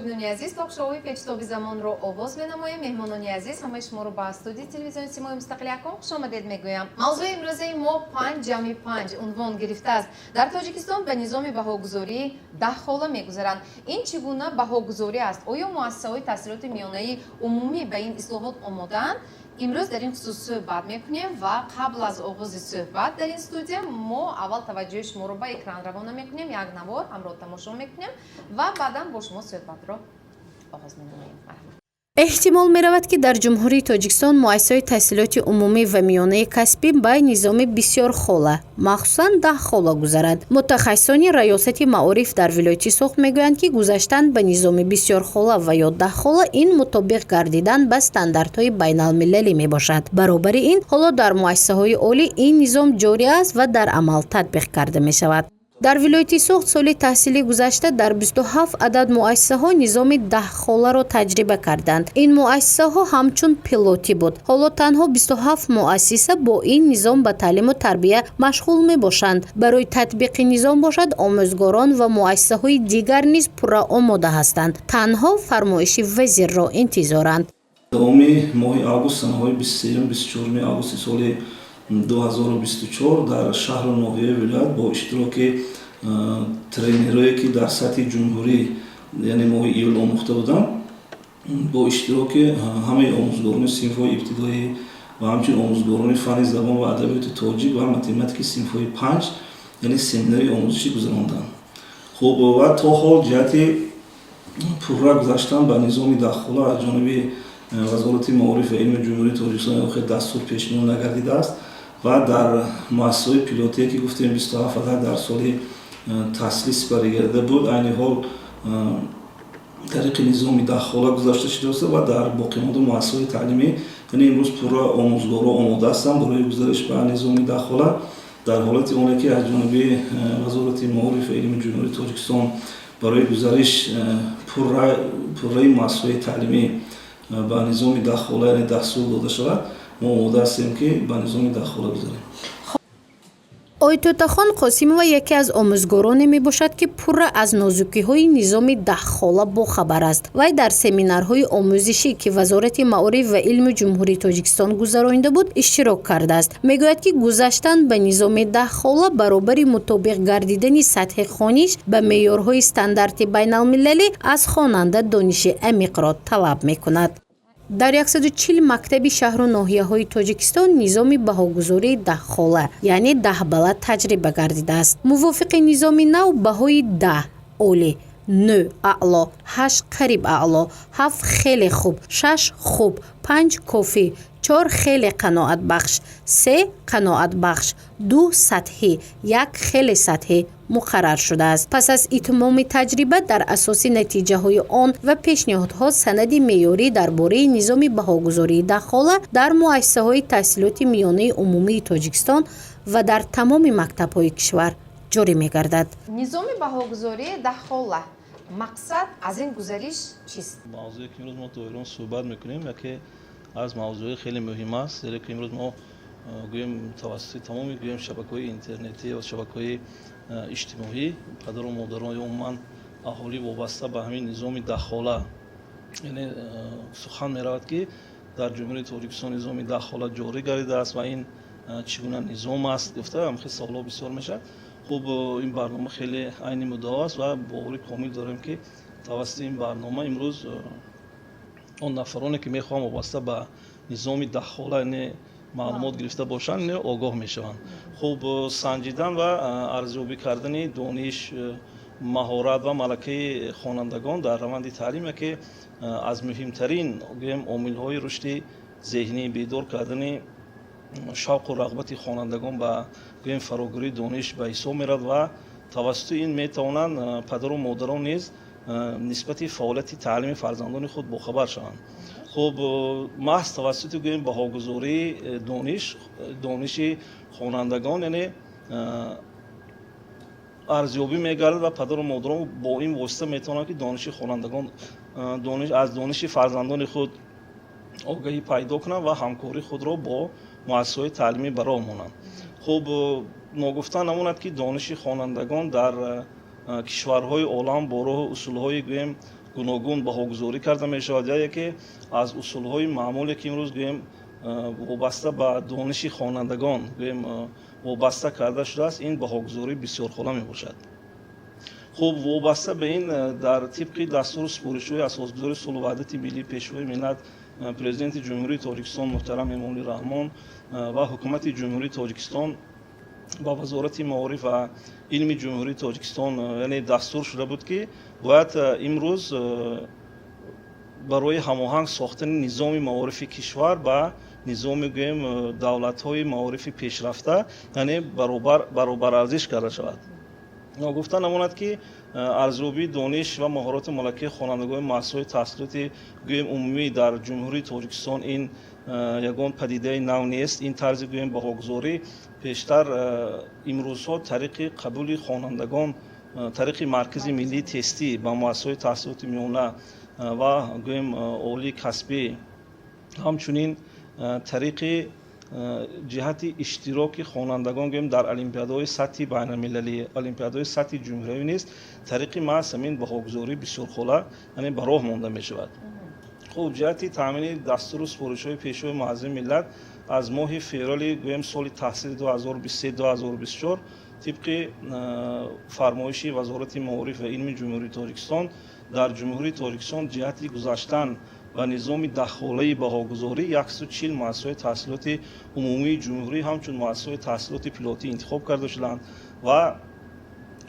Тамошобинони азиз, ток-шоуи Печтоби замонро оғоз менамоем. Меҳмонони азиз, ҳамаи шуморо ба студияи телевизиони Симои Мустақил якум хушомадед мегӯям. Мавзӯи имрӯзаи мо панҷ ҷамъи панҷ унвон гирифтааст. Дар Тоҷикистон ба низоми баҳогузории 10 хола мегузаранд. Ин чӣ гуна баҳогузорӣ аст? Оё муассисаҳои таҳсилоти миёнаи умумӣ ба ин ислоҳот омодаанд? Имрӯз дар ин хусус суҳбат мекунем ва қабл аз оғози суҳбат дар ин студия мо аввал таваҷҷӯҳи шуморо ба экран равона мекунем, як навор ҳамроҳ тамошо мекунем ва баъдан бо шумо суҳбатро оғоз менамоем. Марҳамат. Эҳтимол меравад, ки дар Ҷумҳурии Тоҷикистон муассисаҳои таҳсилоти умумӣ ва миёнаи касбӣ ба низоми бисёрхола, махсусан 10 хола гузаранд. Мутахассисони Раёсати маориф дар вилояти Суғд мегӯянд, ки гузаштан ба низоми бисёрхола ва ё 10 хола ин мутобиқ гардидан ба стандартҳои байналмилалӣ мебошад. Баробари ин, ҳоло дар муассисаҳои олӣ ин низом ҷорӣ аст ва дар амал татбиқ карда мешавад. Дар вилояти Суғд соли таҳсили гузашта дар 27 адад муассисаҳо низоми 10 холаро таҷриба карданд. Ин муассисаҳо ҳамчун пилотӣ буд. Ҳоло танҳо 27 муассиса бо ин низом ба таълиму тарбия машғул мебошанд. Барои татбиқи низом бошад, омӯзгорон ва муассисаҳои дигар низ пурра омода ҳастанд, танҳо фармоиши вазирро интизоранд. Давоми моҳи август, санаҳои 23, 24 августи соли 2024 дар шаҳру ноҳияи вилоят бо иштироки тренерое, ки дар сатҳи ҷумҳурӣ, яъне моҳи июл омӯхта буданд, бо иштироки ҳамаи омӯзгорони синфҳои ибтидоӣ ва ҳамчунин омӯзгорони фанни забон ва адабиёти тоҷик ва математики синфҳои панҷ, яъне семинари омӯзишӣ гузаронданд. Хуб, ва то ҳол ҷиҳати пурра гузаштан ба низоми 10 хола аз ҷониби Вазорати маориф ва илми Ҷумҳурии Тоҷикистон охир дастур пешниҳод нагардидааст ва дар муассисаҳои пилотие, ки гуфтем, 27 адад дар соли таҳсилӣ сипарӣ гардида буд, айни ҳол тариқи низоми 10 хола гузашта шудааст ва дар боқимонда муассисаҳои таълимӣ, яъне имрӯз пурра омӯзгорҳо омода ҳастанд барои гузариш ба низоми 10 хола. Дар ҳолати оне ки аз ҷониби Вазорати маориф ва илми Ҷумҳурии Тоҷикистон барои гузариш пурраи муассисаҳои таълимӣ ба низоми 10 хола, яъне дастур дода шавад, мо омода ҳастем, ки ба низоми 10 хола гузарем. Ойтотахон Қосимова яке аз омӯзгороне мебошад, ки пурра аз нозукиҳои низоми 10 хола бохабар аст. Вай дар семинарҳои омӯзишӣ, ки Вазорати маориф ва илми Ҷумҳурии Тоҷикистон гузаронида буд, иштирок кардааст. Мегӯяд, ки гузаштан ба низоми 10 хола баробари мутобиқ гардидани сатҳи хониш ба меъёрҳои стандарти байналмилалӣ аз хонанда дониши амиқро талаб мекунад. Дар 140 мактаби шаҳру ноҳияҳои Тоҷикистон низоми баҳогузории 10 хола, яъне 10 балла таҷриба гардидааст. Мувофиқи низоми нав, баҳои 10 олӣ, 9 аъло, 8 қариб аъло, 7 хеле хуб, 6 хуб, 5 кофӣ, 4 хеле қаноатбахш, 3 қаноатбахш, 2 сатҳӣ, 1 хеле сатҳӣ муқаррар шудааст. Пас аз итмоми таҷриба, дар асоси натиҷаҳои он ва пешниҳодҳо, санади меъёрӣ дар бораи низоми баҳогузории 10 хола дар муассисаҳои таҳсилоти миёнаи умумии Тоҷикистон ва дар тамоми мактабҳои кишвар ҷорӣ мегардад. Низоми баҳогузории 10 хола, мақсад аз ин гузариш чист? Мавзӯе, ки имрӯз мо доир он суҳбат мекунем, яке аз мавзӯъҳои хеле муҳим аст, зеро ки имрӯз мо гӯем, тавассути тамоми, гӯем, шабакаҳои интернетӣ ва шабакаҳои иҷтимоӣ падару модарон ё умуман аҳолӣ вобаста ба ҳамин низоми 10 хола, яъне сухан меравад, ки дар Ҷумҳурии Тоҷикистон низоми 10 хола ҷорӣ гардидааст ва ин чӣ гуна низом аст гуфта, ҳамхел саволҳо бисёр мешавад. Хуб, ин барнома хеле айни муддао аст ва бовари комил дорем, ки тавассути ин барнома имрӯз он нафароне, ки мехоҳанд вобаста ба низоми 10 хола, яъне маълумот гирифта бошанд, огоҳ мешаванд. Хуб, санҷидан ва арзёбӣ кардани дониш, маҳорат ва малакаи хонандагон дар раванди таълим яке аз муҳимтарин, гӯем, омилҳои рушди зеҳнӣ, бедор кардани шавқу рағбати хонандагон ба, гӯем, фарогирии дониш ба ҳисоб меравад ва тавассути ин метавонанд падару модарон низ нисбати фаъолияти таълими фарзандони худ бохабар шаванд. Хуб, маҳз тавассути, гӯем, баҳогузории дониши хонандагон, яъне арзёбӣ мегардад ва падару модарон бо ин восита метавонанд, ки дониши хонандагон, аз дониши фарзандони худ огаҳӣ пайдо кунанд ва ҳамкории худро бо муассисаҳои таълимӣ ба роҳ монанд. Хуб, ногуфта намонад, ки дониши хонандагон дар кишварҳои олам бо роҳу усулҳои, гӯем, Гуногун баҳогузорӣ карда мешавад. Яке аз усулҳои маъмуле, ки имрӯз, гӯем, вобаста ба дониши хонандагон, гӯем, вобаста карда шудааст, ин баҳогузории бисёрхола мебошад. Хуб, вобаста ба ин, дар тибқи дастуру супоришҳои Асосгузори сулҳу ваҳдати миллӣ, Пешвои миллат, Президенти Ҷумҳурии Тоҷикистон муҳтарам Эмомалӣ Раҳмон ва Ҳукумати Ҷумҳурии Тоҷикистон ба Вазорати маориф ва илми Ҷумҳурии Тоҷикистон, яъне, дастур шуда буд, ки бояд имрӯз барои ҳамоҳанг сохтани низоми маорифи кишвар ба низоми, гӯем, давлатҳои маорифи пешрафта, яъне, баробарарзиш карда шавад. Ногуфта намонад, ки арзёбии дониш ва маҳорату малакаи хонандагони муассисаҳои таҳсилоти, гӯем, умумӣ дар Ҷумҳурии Тоҷикистон ин ягон падидаи нав нест. Ин тарзи, гӯем, баҳогузорӣ пештар, имрӯзҳо тариқи қабули хонандагон тариқи Маркази миллии тестӣ ба муассисаҳои таҳсилоти миёна ва, гӯем, олии касбӣ, ҳамчунин тариқи ҷиҳати иштироки хонандагон, гӯем, дар олимпиадаҳои сатҳи байналмилалӣ, олимпиадаҳои сатҳи ҷумҳуриявӣ низ тариқи маҳз ҳамин баҳогузории бисёрхола, яъне, ба роҳ монда мешавад. Хуб, ҷиҳати таъмини дастуру супоришҳои Пешвои муаззами миллат аз моҳи феврали, гӯем, соли таҳсили 2023-2024 тибқи фармоиши Вазорати маориф ва илми Ҷумҳурии Тоҷикистон дар Ҷумҳурии Тоҷикистон ҷиҳати гузаштан ба низоми даҳхолаи баҳогузорӣ 140 муассисаҳои таҳсилоти умумии ҷумҳурӣ ҳамчун муассисаҳои таҳсилоти пилотӣ интихоб карда шуданд ва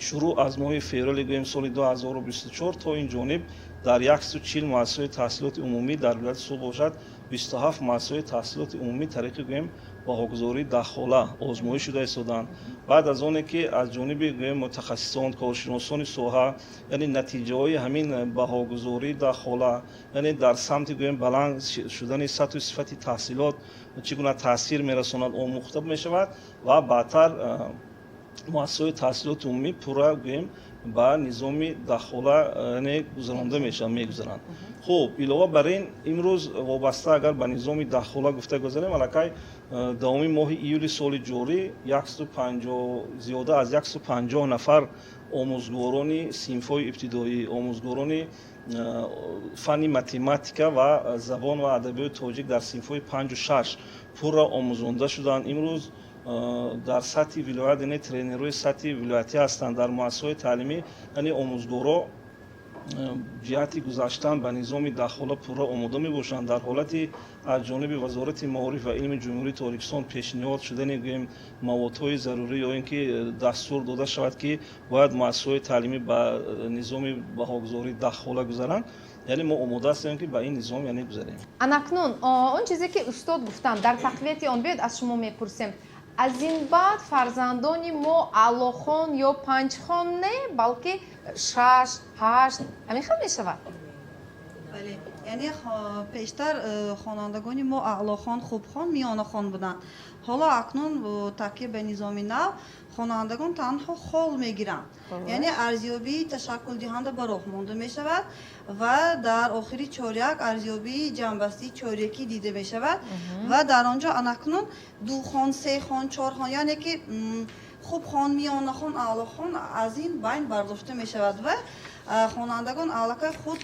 шурӯъ аз моҳи феврали, гӯем, соли 2024 то ин ҷониб дар 140 муассисаҳои таҳсилоти умумӣ дар вилояти Суғд бошад, 27 муассисаҳои таҳсилоти умумӣ тариқи, гӯем, баҳогузории даҳхола озмоиш шуда истоданд. Баъд аз оне ки аз ҷониби, гӯем, мутахассисон, коршиносони соҳа, яъне, натиҷаҳои ҳамин баҳогузории даҳхола, яъне, дар самти, гӯем, баланд шудани сатҳу сифати таҳсилот чӣ гуна таъсир мерасонад, омӯхта мешавад ва баъдтар муассисаҳои таҳсилоти умумӣ пурра, гӯем, ба низоми даҳхола, яъне, гузаронда мешаванд, мегузаранд. Хуб, илова бар ин, имрӯз вобаста агар ба низоми даҳхола гуфта гузарем, аллакай давоми моҳи июли соли ҷорӣ зиёда аз 150 нафар омӯзгорони синфҳои ибтидоӣ, омӯзгорони фанни математика ва забон ва адабиёти тоҷик дар синфҳои панҷу шаш пурра омӯзонда шуданд. Имрӯз дар сатҳи вилоят, яъне, тренерҳои сатҳи вилоятӣ ҳастанд. Дар муассисаҳои таълимӣ, яъне, омӯзгоро ҷиҳати гузаштан ба низоми даҳхола пурра омода мебошанд. Дар ҳолати аз ҷониби Вазорати маориф ва илми Ҷумҳурии Тоҷикистон пешниҳод шудани, гӯем, маводҳои зарурӣ ё ин ки дастур дода шавад, ки бояд муассисаҳои таълимӣ ба низоми баҳогузории даҳхола гузаранд, яъне, мо омода ҳастем, ки ба ин низом, яъне, гузарем. Анакнун он чизе, ки устод гуфтанд, дар тақвияти он биёед, аз шумо мепурсем: аз ин баъд фарзандони мо аълохон ё панҷхон не, балки шаш, ҳашт, ҳамин хел мешавад? Бале, яъне, пештар хонандагони мо аълохон, хубхон, миёнахон буданд. Ҳоло акнун бо такя ба низоми нав хонандагон танҳо хол мегиранд, яъне арзёбии ташаккулдиҳанда ба роҳ монда мешавад ва дар охири чоряк арзёбии ҷамъбастии чорякӣ дида мешавад ва дар он ҷо анакнун духон, сехон, чорхон, яъне ки хубхон, миёнахон, аълохон аз ин байн бардошта мешавад ва хонандагон аллакай худ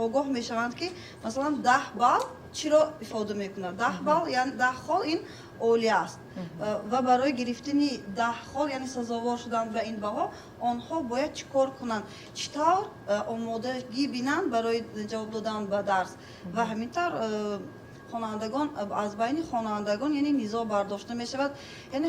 огоҳ мешаванд, ки масалан 10 балл чиро ифода мекунад. 10 балл, яъне 10 хол, ин олӣ аст ва барои гирифтани 10 хол, яъне сазовор шудан ба ин баҳо, онҳо бояд чӣ кор кунанд, чӣ тавр омодагӣ бинанд барои ҷавоб додан ба дарс. Ва ҳамин тавр хонандагон, аз байни хонандагон, яъне, низоъ бардошта мешавад, яъне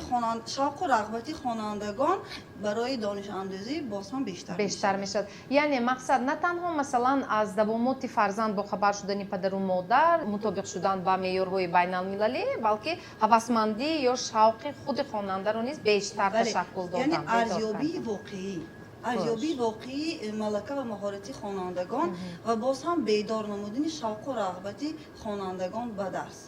шавқу рағбати хонандагон барои донишандӯзӣ боз ҳам бештар. Бештар мешавад. Яъне мақсад на танҳо, масалан, аз давомоти фарзанд бохабар шудани падару модар, мутобиқ шудан ба меъёрҳои байналмилалӣ, балки ҳавасмандӣ ё шавқи худи хонандаро низ бештар ташаккул додан. Яъне арзёбии воқеӣ, арзёбии воқеии малака ва маҳорати хонандагон ва боз ҳам бедор намудани шавқу рағбати хонандагон ба дарс.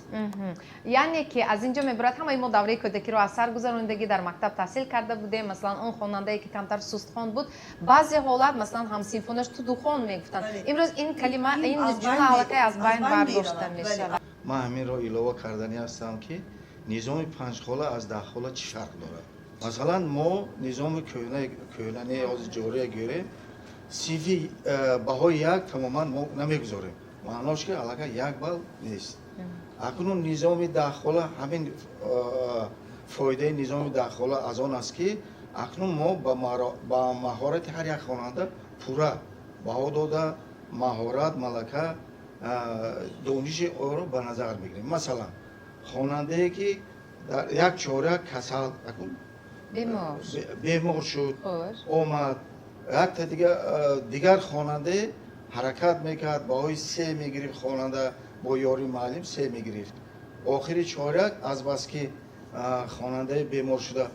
Яъне ки аз ин ҷо мебурад, ҳамаи мо давраи кӯдакиро аз сар гузаронидагӣ, дар мактаб таҳсил карда будем. Масалан, он хонандае, ки камтар сустхон буд, баъзе ҳолат, масалан, ҳамсинфонаш «ту духон» мегуфтанд. Имрӯз ин калима, ин ҷумла аллакай аз байн бардошта мешавад. Ман ҳаминро илова карданӣ ҳастам, ки низоми панҷхола аз даҳхола чӣ фарқ дорад. Масалан, мо низоми кӯҳнане, ҳозир ҷория гӯем. Синфи баҳои як тамоман мо намегузорем, маънош ки аллакай як балл нест. Акнун низоми даҳхола, ҳамин фоидаи низоми даҳхола аз он аст, ки акнун мо ба маҳорати ҳар як хонанда пурра баҳо дода, маҳорат, малака, дониши ӯро ба назар мегирем. Масалан, хонандае ки дар як чоряк касал бемор шуд, омад, якта дигар хонандае ҳаракат мекард, баҳои се мегирифт, хонанда бо ёрии муаллим се мегирифт. Охири чоряк азбаски хонандаи бемор шуда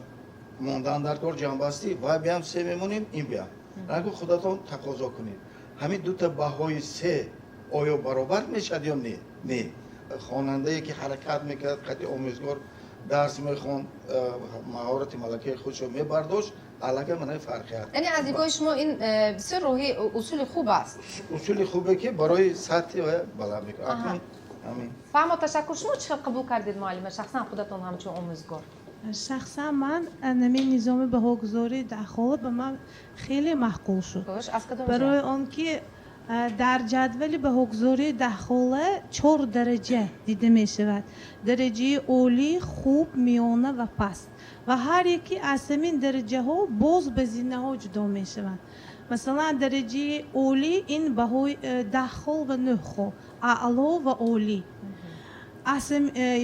мондан дар кор ҷамъбастӣ, вай биям се мемонем, ин биям. Раку худатон тақозо кунед, ҳамин дута баҳои се оё баробар мешавад ё не? Не, хонандае ки ҳаракат мекард, қати омӯзгор дарс мехонд, маҳорати малакаи худшо мебардошт, аллакай манаи фарқият. Яъне аз нигоҳи шумо ин бисёр роҳи усули хуб аст. Усули хубе, ки барои сатҳи баланд мекунад. Фаҳмо, ташаккур. Шумо чӣ хел қабул кардед, муаллима, шахсан худатон ҳамчун омӯзгор? Шахсан ман ҳамин низоми баҳогузории даҳхола ба ман хеле маъқул шуд, барои он ки дар ҷадвали баҳогузории даҳхола чор дараҷа дида мешавад: дараҷаи олӣ, хуб, миёна ва паст. Ва ҳар яке аз ҳамин дараҷаҳо боз ба зинаҳо ҷудо мешаванд. Масалан, дараҷаи олӣ ин баҳои 10 хол ва 9 хол, аъло ва олӣ,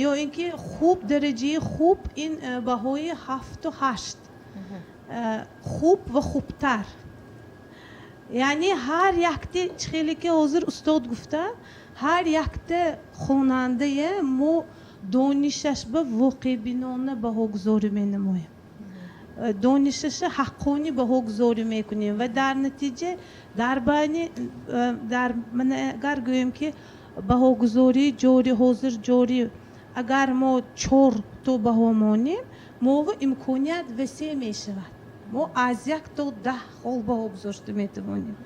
ё ин ки хуб, дараҷаи хуб ин баҳои 7-у 8, хуб ва хубтар. Яъне ҳар якте, чӣ хеле ки ҳозир устод гуфтанд, ҳар якта хонандае мо донишаш ба воқеъбинона баҳогузорӣ менамоем, донишаша ҳаққонӣ баҳогузорӣ мекунем ва дар натиҷа дар байни дар агар гӯем ки баҳогузории ҷорӣ, ҳозир ҷорӣ, агар мо чор то баҳо монем, мова имконият васеъ мешавад, мо аз 1 то 10 хол баҳо гузошта метавонем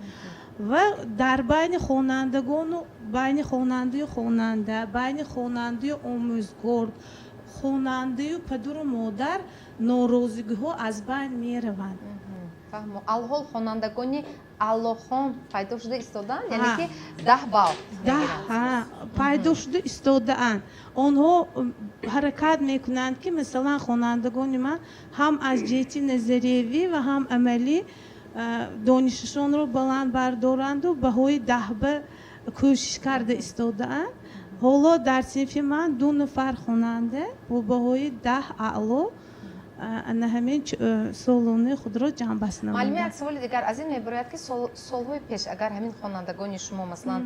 ва дар байни хонандагону байни хонандаю хонанда, байни хонандаю омӯзгор, хонандаю падару модар норозигиҳо аз байн мераванд. Фаҳмо. Алҳол хонандагони аълохон пайдо шуда истодаанд, яъне ки 10 балл? Даҳ пайдо шуда истодаанд. Онҳо ҳаракат мекунанд, ки масалан хонандагони ман ҳам аз ҷиҳати назариявӣ ва ҳам амалӣ донишашонро баланд бардоранду баҳои даҳба кӯшиш карда истодаанд. Ҳоло дар синфи ман ду нафар хонанда бо баҳои 10 аъло ана ҳамин солонаи худро ҷамъбаст Муаллима, намуданд. Як саволи дигар аз ин мебарояд, ки солҳои пеш агар ҳамин хонандагони шумо, масалан,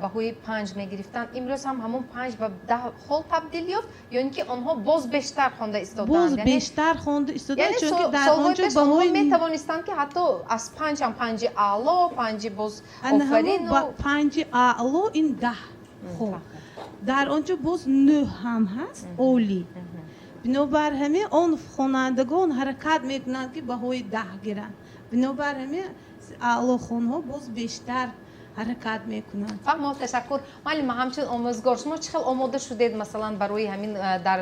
баҳои 5 мегирифтанд, имрӯз ҳам ҳамон 5 ба 10 хол табдил ёфт ё ин ки онҳо боз бештар хонда Боз истодаанд? бештар хонда истодаанд, Яъне чунки дар солҳои он ҷо пеш онҳо баҳои метавонистанд, ки ҳатто аз 5 ҳам панҷи аъло, панҷи боз ана ҳамон офарину панҷи аъло ин 10 хол, дар он ҷо боз нӯҳ ҳам ҳаст, олӣ. Бинобар ҳамин он хонандагон ҳаракат мекунанд, ки баҳои 10 гиранд. Бинобар ҳамин аълохонҳо боз бештар ҳаракат мекунанд. Фаҳмо, ташаккур. Муаллима, ҳамчун омӯзгор шумо чӣ хел омода шудед, масалан, барои ҳамин дар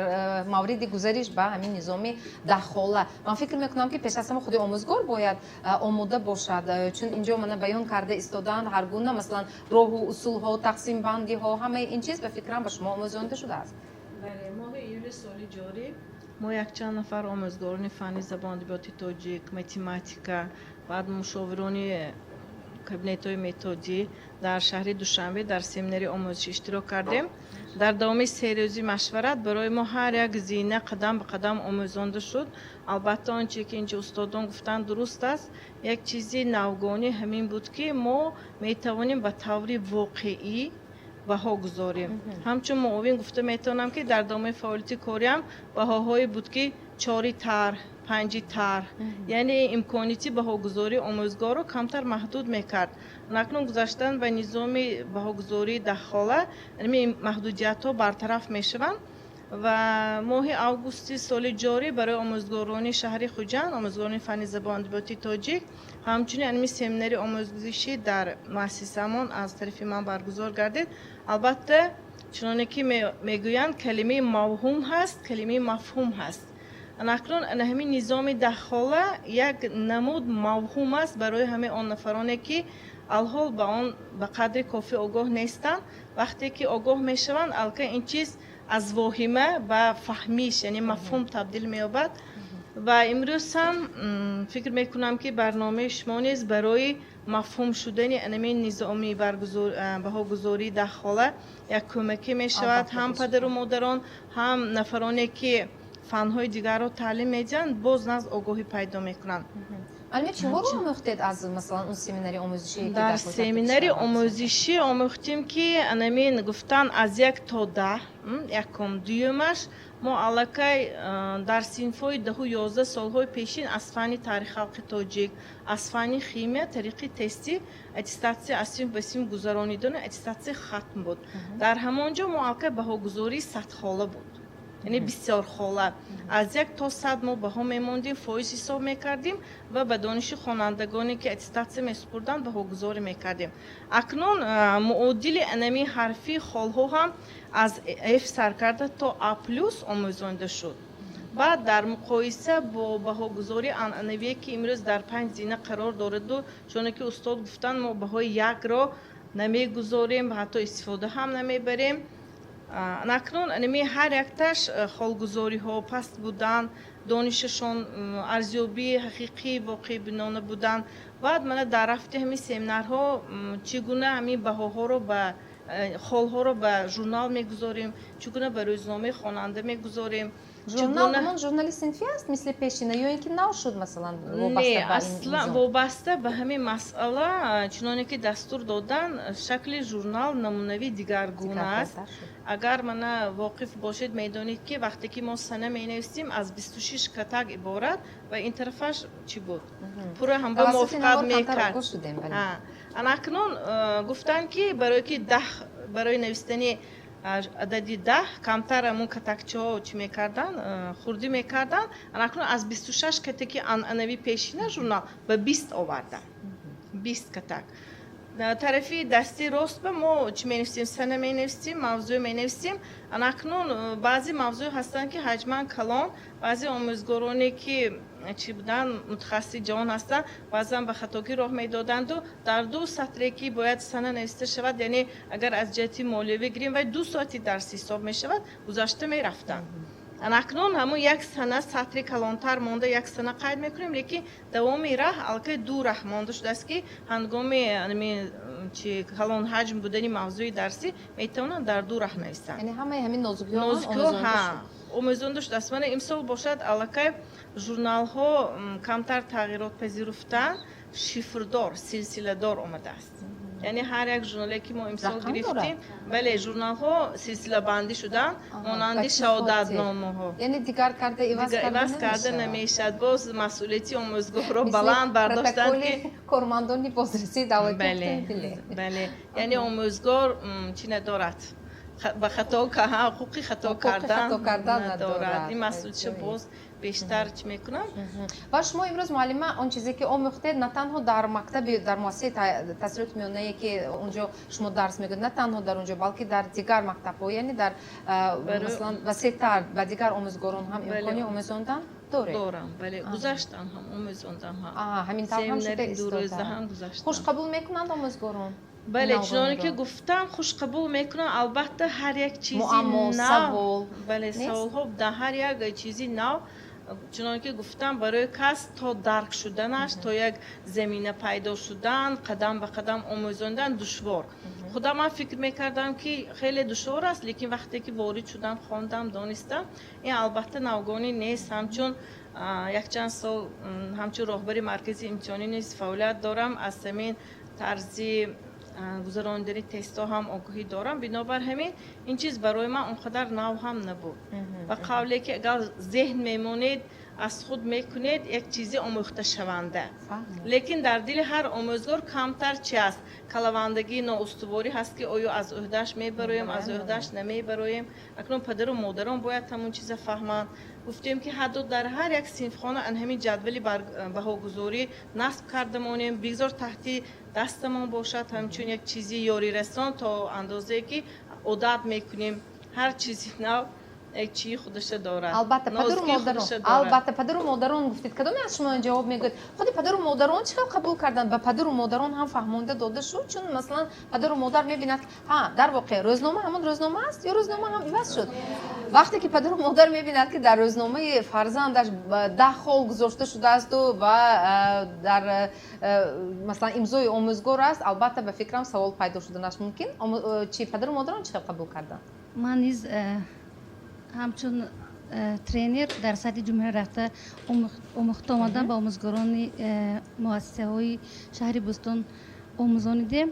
мавриди гузариш ба ҳамин низоми даҳхола? Ман фикр мекунам, ки пеш аз ҳама худи омӯзгор бояд омода бошад, чун инҷо мана баён карда истодаанд ҳар гуна, масалан, роҳу усулҳо, тақсимбандиҳо, ҳамаи ин чиз ба фикрам ба шумо омӯзонида шудааст. Бале, моҳи июли соли ҷорӣ мо якчанд нафар омӯзгорони фанни забон, адабиёти тоҷик, математика, баъд мушовирони кабинетҳои методӣ дар шаҳри Душанбе дар семинари омӯзишӣ иштирок кардем. Дар давоми 3 рӯзи машварат барои мо ҳар як зина қадам ба қадам омӯзонда шуд. Албатта, он чизе ки инҷо устодон гуфтанд, дуруст аст. Як чизи навгонӣ ҳамин буд, ки мо метавонем ба таври воқеӣ баҳо гузорем. Ҳамчун муовин гуфта метавонам, ки дар давоми фаъолияти кориам баҳоҳое буд, ки чори тарҳ, панҷи тарҳ, яъне имконияти баҳогузории омӯзгорро камтар маҳдуд мекард. Акнун гузаштан ба низоми баҳогузории даҳхола маҳдудиятҳо бартараф мешаванд. Ва моҳи августи соли ҷорӣ барои омӯзгорони шаҳри Хуҷанд, омӯзгорони фанни забон, адабиёти тоҷик, ҳамчунин ҳамин семинари омӯзишӣ дар муассисамон аз тарафи ман баргузор гардид. Албатта, чуноне ки мегӯянд, калимаи мавҳум ҳаст, калимаи мафҳум ҳаст. Акнун ҳамин низоми даҳхола як намуд мавҳум аст барои ҳамаи он нафароне, ки алҳол ба он ба қадри кофӣ огоҳ нестанд. Вақте ки огоҳ мешаванд, аллакай ин чиз аз воҳима ба фаҳмиш, яъне мафҳум табдил меёбад. Ва имрӯз ҳам фикр мекунам, ки барномаи шумо низ барои мафҳум шудани анамин низоми баҳогузории даҳхола як кӯмакӣ мешавад. Ҳам падару модарон, ҳам нафароне, ки фанҳои дигарро таълим медиҳанд, боз наз огоҳӣ пайдо мекунанд. Алме, чиҳоро омӯхтед аз, масалан, он семинари омӯзишӣ? Дар семинари омӯзишӣ омӯхтем, ки анамин гуфтан аз 1 то 10 якум, дуюмаш мо аллакай дар синфҳои 10-у 11 солҳои пешин аз фанни таърихи халқи тоҷик, аз фанни химия тариқи тести аттестатсия аз синф ба синф гузаронидани аттестатсия хатм буд. Дар ҳамон ҷо мо аллакай баҳогузории садхола буд, яъне бисёрхола, аз 1 то 100 мо баҳо мемондем, фоиз ҳисоб мекардем ва ба дониши хонандагоне, ки аттестатсия месупурданд, баҳогузорӣ мекардем. Акнун муодили анами ҳарфи холҳо ҳам аз F сар карда то А плюс омӯзонида шуд. Баъд дар муқоиса бо баҳогузории анъанавие, ки имрӯз дар панҷ зина қарор дораду, чуне ки устод гуфтанд, мо баҳои якро намегузорем ва ҳатто истифода ҳам намебарем. Акнун анами ҳар якташ холгузориҳо паст будан, донишашон арзёбии ҳақиқии воқеъбинона будан. Баъд мана дар рафти ҳамин семинарҳо чӣ гуна ҳамин баҳоҳоро ба холҳоро ба журнал мегузорем, чӣ гуна ба рӯзномаи хонанда мегузорем. Журнал ҳамон журнали синфӣ аст, мисли пешина, ё ин ки нав шуд, масалан? Не, аслан вобаста ба ҳамин масъала, чуноне ки дастур додан, шакли журнал намунавӣ дигаргуна аст. Агар мана воқиф бошед, медонед, ки вақте ки мо сана менависем, аз 26 катак иборат ва ин тарафаш чӣ буд, пурра ҳам ба мувофиқат мекард. Анакнун гуфтанд, ки барое ки даҳ, барои навистани адади 10 камтар ҳамун катакчаҳо чӣ мекарданд, хурдӣ мекарданд. Анакнун аз 26 катаки анъанавӣ пешина журнал ба 20 оварданд, 20 катак. Тарафи дасти рост ба мо чӣ менависем? Сана менависем, мавзӯъ менависем. Анакнун баъзе мавзӯъ ҳастанд, ки ҳаҷман калон, баъзе омӯзгороне, ки чӣ буданд, мутахассиси ҷавон ҳастанд, баъзан ба хатогӣ роҳ медоданду дар ду сатре, ки бояд сана нависта шавад, яъне агар аз ҷиҳати молиявӣ гирем, вай 2 соати дарс ҳисоб мешавад, гузашта мерафтанд. Анакнун ҳамун як сана сатри калонтар монда, як сана қайд мекунем, лекин давоми раҳ аллакай ду раҳ монда шудааст, ки ҳангоми чи калон ҳаҷм будани мавзӯи дарсӣ метавонанд дар ду раҳ нависанд. Яъне ҳамаи ҳамин нозукиҳо ҳа омӯзонда шудааст. Мана имсол бошад, аллакай журналҳо камтар тағйирот пазируфтанд, шифрдор, силсиладор омадааст. Яъне ҳар як журнале, ки мо имсол гирифтем, бале, журналҳо силсилабандӣ шуданд, монанди шаҳодатномаҳо. Яъне дигар карда, иваз карда намешавад. Боз масъулияти омӯзгорро баланд бардоштанд, ки кормандони бозрасии давлатӣ. Бале, яъне омӯзгор чӣ надорад, ба хато ҳуқуқи хато кардан надорад. Ин масъулиятша боз бештар чӣ мекунам. Ва шумо имрӯз, муаллима, он чизе ки омӯхтед, на танҳо дар мактаби, дар муассисаи таҳсилоти миёнае, ки онҷо шумо дарс мегӯед, на танҳо дар онҷо, балки дар дигар мактабҳо, яъне дар, масалан, васеътар ба дигар омӯзгорон ҳам имкони омӯзондан доред? Дорам, бале, гузаштам ҳам, омӯзондам ҳам. Ҳамин тавр ҳам шуда. Дурӯза ҳам гузаштам. Хуш қабул мекунанд омӯзгорон? Бале, чуноне ки гуфтам, хуш қабул мекунам. Албатта, ҳар як чизи нав, бале, саволҳо дар ҳар як чизи нав, чуноне ки гуфтам, барои кас то дарк шуданаш, то як замина пайдо шудан, қадам ба қадам омӯзондан душвор. Худам ман фикр мекардам, ки хеле душвор аст, лекин вақте ки ворид шудам, хондам, донистам, ин албатта навгонӣ нест. Ҳамчун якчанд сол ҳамчун роҳбари маркази имтиҳонӣ низ фаъолият дорам, аз ҳамин тарзи гузаронидани тестҳо ҳам огоҳӣ дорам. Бинобар ҳамин ин чиз барои ман он қадар нав ҳам набуд. Ба қавле ки агар зеҳн мемонед, аз худ мекунед, як чизи омӯхташаванда. Лекин дар дили ҳар омӯзгор камтар чи аст, калавандагии ноустуворӣ ҳаст, ки оё аз ӯҳдааш мебароем, аз ӯҳдааш намебароем. Акнун падару модарон бояд ҳамон чиза фаҳманд. Гуфтем, ки ҳатто дар ҳар як синфхона ан ҳамин ҷадвали баҳогузорӣ насб карда монем, бигзор таҳти дастамон бошад, ҳамчун як чизи ёрирасон, то андозае ки одат мекунем. Ҳар чизи нав Як чии худаша дорад. Албатта, падару модарон, албатта, падару модарон гуфтед. Кадоме аз шумо ҷавоб мегӯяд? Худи падару модарон чӣ хел қабул карданд? Ба падару модарон ҳам фаҳмонда дода шуд? Чун масалан падару модар мебинад, ҳа, дар воқеъ рӯзнома ҳамон рӯзнома аст ё рӯзнома ҳам иваз шуд? Вақте ки падару модар мебинад, ки дар рӯзномаи фарзандаш 10 хол гузошта шудаасту ва дар масалан имзои омӯзгор аст, албатта ба фикрам савол пайдо шуданаш мумкин. Чи падару модарон чӣ хел қабул карданд? Ман низ ҳамчун тренер дар сатҳи ҷумҳурӣ рафта омӯхта омадам, ба омӯзгорони муассисаҳои шаҳри Бӯстон омӯзонидем.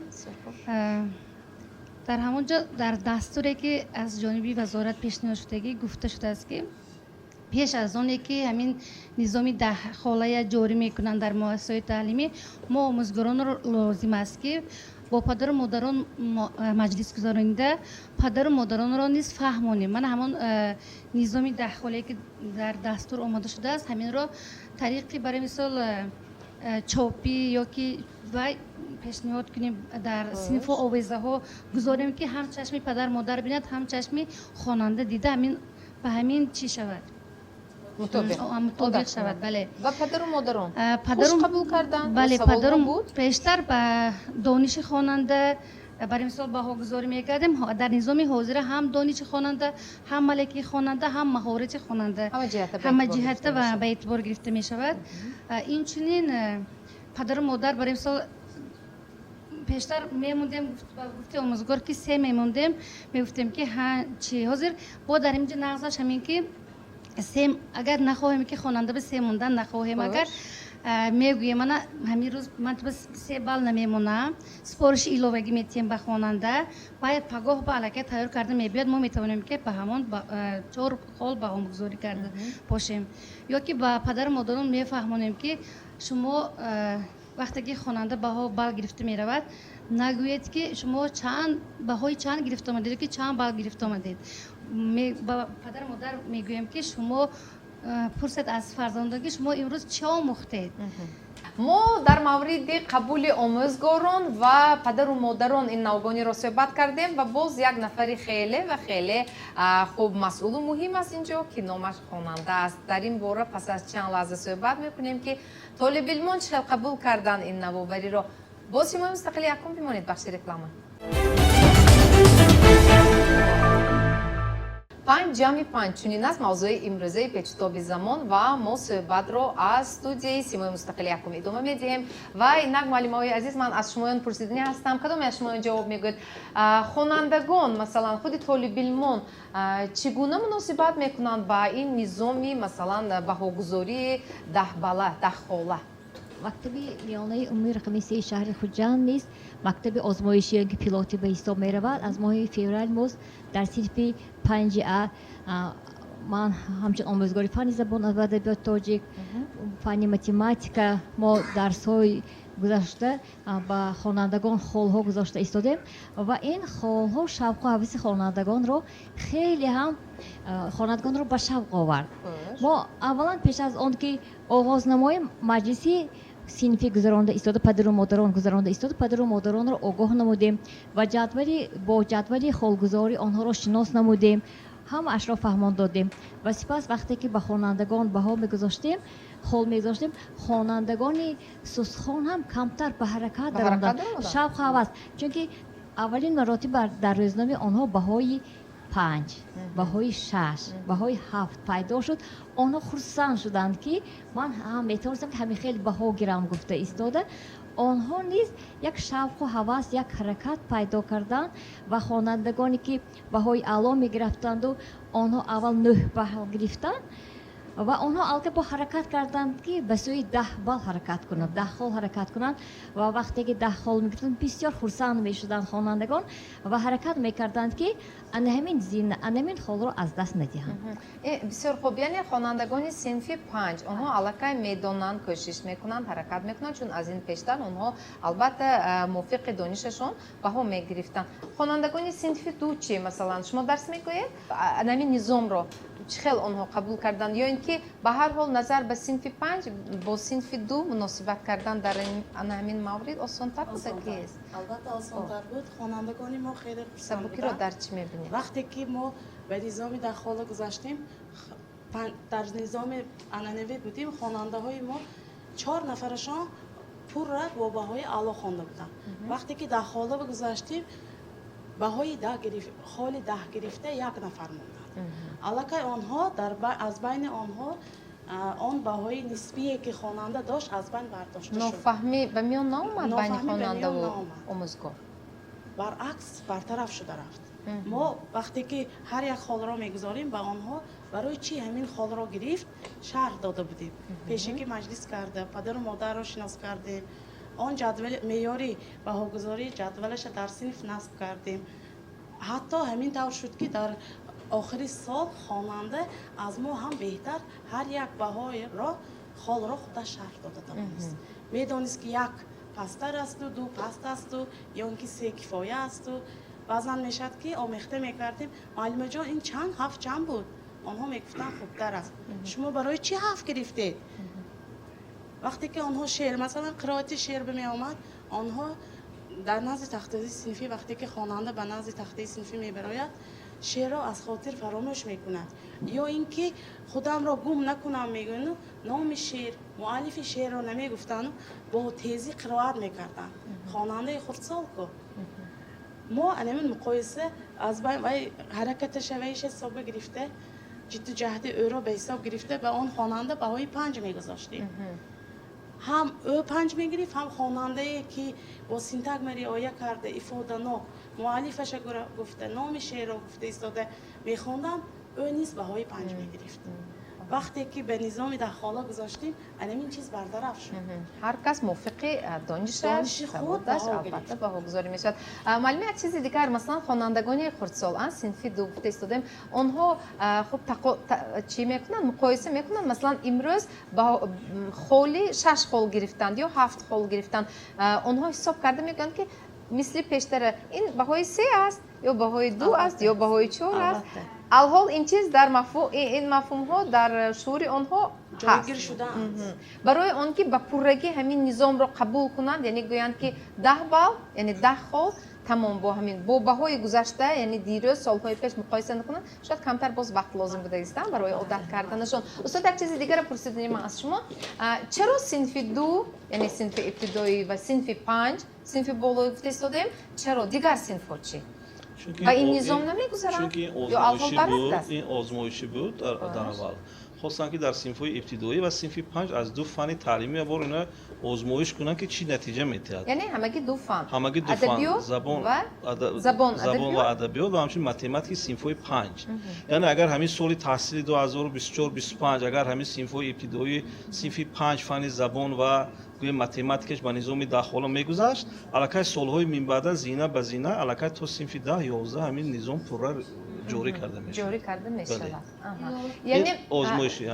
Дар ҳамон ҷо дар дастуре, ки аз ҷониби вазорат пешниҳод шудагӣ, гуфта шудааст, ки пеш аз оне ки ҳамин низоми даҳхолая ҷорӣ мекунанд дар муассисаҳои таълимӣ, мо омӯзгоронро лозим аст, ки бо падару модарон маҷлис гузаронида, падару модаронро низ фаҳмонем. Мана ҳамон низоми даҳхолае, ки дар дастур омода шудааст, ҳаминро тариқи, барои мисол, чопӣ ё ки вай пешниҳод кунем, дар синфу овезаҳо гузорем, ки ҳам чашми падар модар бинад, ҳам чашми хонанда дида, ҳамин ба ҳамин чӣ шавад, мутобиқ шавад. Бале. Ва падару модарон хуш қабул карданд? Бале, падару пештар ба дониши хонанда, барои мисол, баҳогузорӣ мекардем. Дар низоми ҳозира ҳам дониши хонанда, ҳам малакаи хонанда, ҳам маҳорати хонанда ҳама ҷиҳата ба эътибор гирифта мешавад. Инчунин падару модар, барои мисол, пештар мемондем, гуфти омӯзгор, ки се мемондем, мегуфтем, ки ҳа, чи ҳозир бо дар инҷо нағзаш ҳамин, ки се агар нахоҳем, ки хонанда ба се мондан нахоҳем, агар мегӯем, мана ҳамин рӯз ман се балл намемонам, супориши иловагӣ метиҳем ба хонанда, баъд пагоҳ ба аллакай тайёр карда мебиёд, мо метавонем, ки ба ҳамон 4 хол баҳогузорӣ карда бошем. Ё ки ба падару модарон мефаҳмонем, ки шумо вақте ки хонанда баҳо балл гирифта меравад, нагӯед, ки шумо чанд баҳои чанд гирифта омадед ё ки чанд балл гирифта омадед. Ба падару модар мегӯем, ки шумо пурсед аз фарзандон, ки шумо имрӯз чӣ омӯхтед. Мо дар мавриди қабули омӯзгорон ва падару модарон ин навгониро суҳбат кардем ва боз як нафари хеле ва хеле хуб, масъулу муҳим аст инҷо, ки номаш хонанда аст. Дар ин бора пас аз чанд лаҳза суҳбат мекунем, ки толибилмон чӣ хел қабул карданд ин навовариро. Боз Симои мустақили якум бимонед, бахши реклама. 5 + 5 чунин аст мавзӯи имрӯзаи Печутоби замон ва мо суҳбатро аз студияи Симои мустақили якум идома медиҳем. Ва инак, муаллимаҳои азиз, ман аз шумоён пурсиданӣ ҳастам, кадоме аз шумоён ҷавоб мегӯяд? Хонандагон, масалан, худи толибилмон чӣ гуна муносибат мекунанд ба ин низоми, масалан, баҳогузории даҳбала, даҳхола? Мактаби миёнаи умумии рақами 3 шаҳри Хуҷанд низ мактаби озмоишӣ ё ки пилотӣ ба ҳисоб меравад. Аз моҳи феврал моз дар синфи 5 А ман ҳамчун омӯзгори фанни забон ва адабиёти тоҷик, фанни математика мо дарсҳои гузашта ба хонандагон холҳо гузошта истодем ва ин холҳо шавқу ҳаваси хонандагонро хеле ҳам хонандагонро ба шавқ овард. Мо аввалан пеш аз он ки оғоз намоем, маҷлиси синфӣ гузаронда истода, падару модарон гузаронда истода, падару модаронро огоҳ намудем ва ҷадвали бо ҷадвали холгузорӣ онҳоро шинос намудем, ҳамаашро фаҳмон додем. Ва сипас вақте ки ба хонандагон баҳо мегузоштем, хол мегузоштем, хонандагони сустхон ҳам камтар ба ҳаракат даромаданд, шавқу ҳавас, чунки аввалин маротиба дар рӯзномаи онҳо баҳои 5, баҳои 6, баҳои 7 пайдо шуд. Онҳо хурсанд шуданд, ки ман ҳам метавонистам, ки ҳамин хел баҳо гирам гуфта истода, онҳо низ як шавқу ҳавас, як ҳаракат пайдо карданд. Ва хонандагоне ки баҳои аъло мегирифтанду онҳо аввал 9 балл гирифтанд ва онҳо аллакай бо ҳаракат карданд, ки ба сӯи 10 балл ҳаракат кунанд, 10 хол ҳаракат кунанд. Ва вақте ки 10 хол мегирифтанд, бисёр хурсанд мешуданд хонандагон ва ҳаракат мекарданд, ки ана ҳамин зина, ана ҳамин холро аз даст надиҳанд. Бисёр хуб. Яъне хонандагони синфи 5 онҳо аллакай медонанд, кӯшиш мекунанд, ҳаракат мекунанд, чун аз ин пештар онҳо албатта мувофиқи донишашон баҳо мегирифтанд. Хонандагони синфи 2 чӣ? Масалан, шумо дарс мегӯед, ана ҳамин низомро чӣ хел онҳо қабул карданд, ё ин ки ба ҳар ҳол назар ба синфи 5 бо синфи 2 муносибат кардан дар ана ҳамин маврид осонтар буда кист? Албатта, осонтар буд. Хонандагони мо хеле хурсанд Сабукиро дар чӣ мебинед? Вақте ки мо Ба низоми даҳхола гузаштем, дар низоми анъанавӣ будем, хонандаҳои мо чор нафарашон пурра бо баҳои аъло хонда буданд. Вақте ки даҳхола гузаштем, баҳои холи 10 гирифта як нафар монданд. Аллакай онҳо аз байни онҳо он баҳои нисбие, ки хонанда дошт, аз байн бардошта шуд. Нофаҳмӣ ба миён наомад байни хонандаву омӯзгор? Баръакс, бартараф шуда рафт. Мо вақте ки ҳар як холро мегузорем, ба онҳо барои чӣ ҳамин холро гирифт шарҳ дода будем. Пешакӣ маҷлис карда, падару модарро шинос кардем, он ҷадвали меъёри баҳогузории ҷадвалаша дар синф насб кардем. Ҳатто ҳамин тавр шуд, ки дар охири сол хонанда аз мо ҳам беҳтар ҳар як баҳоро, холро худаш шарҳ дода тавонист. Медонист, ки як пасттар асту, ду паст асту, ё ин ки се кифоя асту. Баъзан мешавад, ки омехта мекардем: «Муаллимаҷон, ин чанд, ҳафт чанд буд?» Онҳо мегуфтанд: «Хубтар аст». «Шумо барои чӣ ҳафт гирифтед?» Вақте ки онҳо шеър, масалан, қироати шеър меомад, онҳо дар назди тахтаи синфӣ, вақте ки хонанда ба назди тахтаи синфӣ мебарояд, шеърро аз хотир фаромӯш мекунад ё ин ки «худамро гум накунам» мегӯяну номи шеър, муаллифи шеърро намегуфтану бо тезӣ қироат мекарданд. Хонандаи хурдсол ку. Мо анамин муқоиса аз вай ҳаракаташа, вайша ҳисобга гирифта, ҷидду ҷаҳди ӯро ба ҳисоб гирифта, ба он хонанда баҳои 5 мегузоштем. Ҳам ӯ 5 мегирифт, ҳам хонандае, ки бо синтагма риоя карда, ифоданок, муаллифаша гуфта, номи шеърро гуфта истода мехонданд, ӯ низ баҳои 5 мегирифт. Вақте ки ба низоми даҳхола гузоштем, анамин чиз бартараф шуд. Ҳар кас мувофиқи донишаш, саводаш, албатта, баҳогузорӣ мешавад. Муаллим, як чизи дигар, масалан, хонандагони хурдсол, синфи ду гуфта истодем, онҳо хуб чӣ мекунанд, муқоиса мекунанд. Масалан, имрӯз холи шаш хол гирифтанд ё ҳафт хол гирифтанд, онҳо ҳисоб карда мегӯянд, ки мисли пештара ин баҳои се аст ё баҳои ду аст ё баҳои чор аст. Алҳол ин чиз дар ин мафҳумҳо дар шуури онҳо ҷойгир шудаанд. Барои он ки ба пуррагӣ ҳамин низомро қабул кунанд, яъне гӯянд, ки 10 балл, яъне 10 хол тамом, бо ҳамин, бо баҳои гузашта, яъне дирӯз, солҳои пеш муқоиса накунанд, шояд камтар боз вақт лозим будагистан барои одат карданашон. Устод, як чизи дигарро пурсиданим аз шумо: чаро синфи ду, яъне синфи ибтидоӣ, ва синфи панҷ, синфи болоӣ гуфта истодем, чаро дигар синфҳо чӣ, ба ин низом намегузаранд? Чунки ин озмоишӣ буд. Дар аввал хостанд, ки дар синфҳои ибтидоӣ ва синфи панҷ аз ду фанни таълимӣ бор ина озмоиш кунанд, ки чӣ натиҷа медиҳад. Яъне ҳамагӣ ду фан? Ҳамагӣ ду фан: забон ва адабиёт ва ҳамчунин математики синфҳои панҷ. Яъне агар ҳамин соли таҳсили 2024-25, агар ҳамин синфҳои ибтидоӣ, синфи панҷ, фанни забон ва гӯем математикаш ба низоми даҳхола мегузашт, аллакай солҳои минбаъда зина ба зина, аллакай то синфи 10, 11 ҳамин низом пурра ҷорӣ карда мешавад. Ҷорӣ карда мешавад, яъне озмоиши.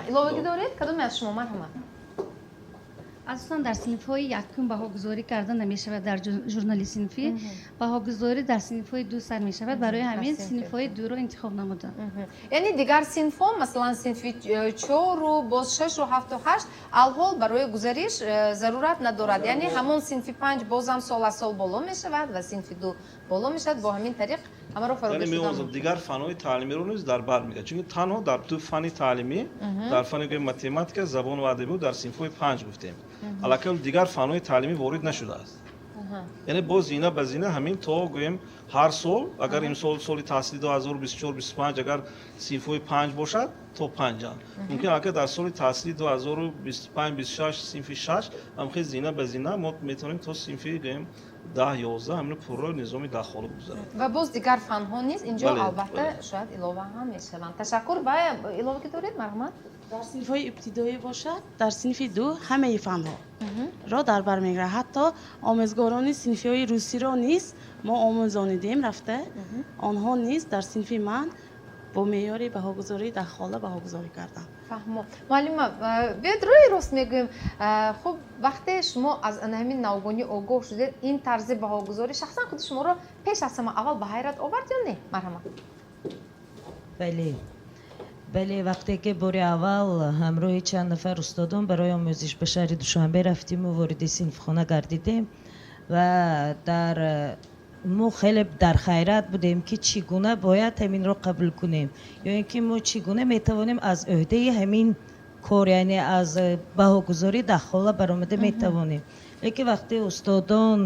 Иловагӣ доред кадоме аз шумо? Марҳамат. Асосан дар синфҳои якум баҳогузорӣ карда намешавад. Дар журнали синфӣ баҳогузорӣ дар синфҳои ду сар мешавад. Барои ҳамин синфҳои дуро интихоб намудам. Яъне дигар синфҳо, масалан, синфи чору, боз шашу, ҳафту, ҳашт, алҳол барои гузариш зарурат надорад. Яъне ҳамон синфи панҷ бозам сол аз сол боло мешавад ва синфи ду боло мешавад, бо ҳамин тариқ ҳамаро фаро. Дигар фанҳои таълимиро низ дар бар мегирад, чунки танҳо дар ду фанни таълимӣ, дар фанни математика, забон ва адабиёт дар синфҳои панҷ гуфтем, аллакай дигар фанҳои таълимӣ ворид нашудааст. Яъне боз зина ба зина ҳамин то гӯем ҳар сол, агар имсол соли таҳсили 2024-25 агар синфҳои панҷ бошад, то панҷа, мумкин аллакай дар соли таҳсили 2025-26 синфи шаш, ҳамхел зина ба зина мо метавонем то синфи гӯем 10, 11 ҳамин пурра низоми даҳхола гузарад. Ва боз дигар фанҳо низ инҷо, албатта, шояд илова ҳам мешаванд. Ташаккур. Ва илова ки доред, марҳамат. Дар синфҳои ибтидоӣ бошад, дар синфи ду ҳамаи фанҳоро дар бар мегирад. Ҳатто омӯзгорони синфиҳои русиро низ мо омӯзонидем рафта, онҳо низ дар синфи ман бо меъёри баҳогузории даҳхола баҳогузорӣ карданд. Фаҳмо. Муаллима, биёед рӯи рост мегӯем. Хуб, вақте шумо аз ҳамин навгонӣ огоҳ шудед, ин тарзи баҳогузорӣ шахсан худи шуморо пеш аз ҳама аввал ба ҳайрат овард ё не? Марҳамат. Бале, вақте ки бори аввал ҳамроҳи чанд нафар устодон барои омӯзиш ба шаҳри Душанбе рафтиму вориди синфхона гардидем ва дар Мо хеле дар хайрат будем, ки чӣ гуна бояд ҳаминро қабул кунем, ё ин ки мо чӣ гуна метавонем аз ӯҳдаи ҳамин кор, яъне аз баҳогузорӣ даҳхола баромада метавонем. Лекин вақте устодон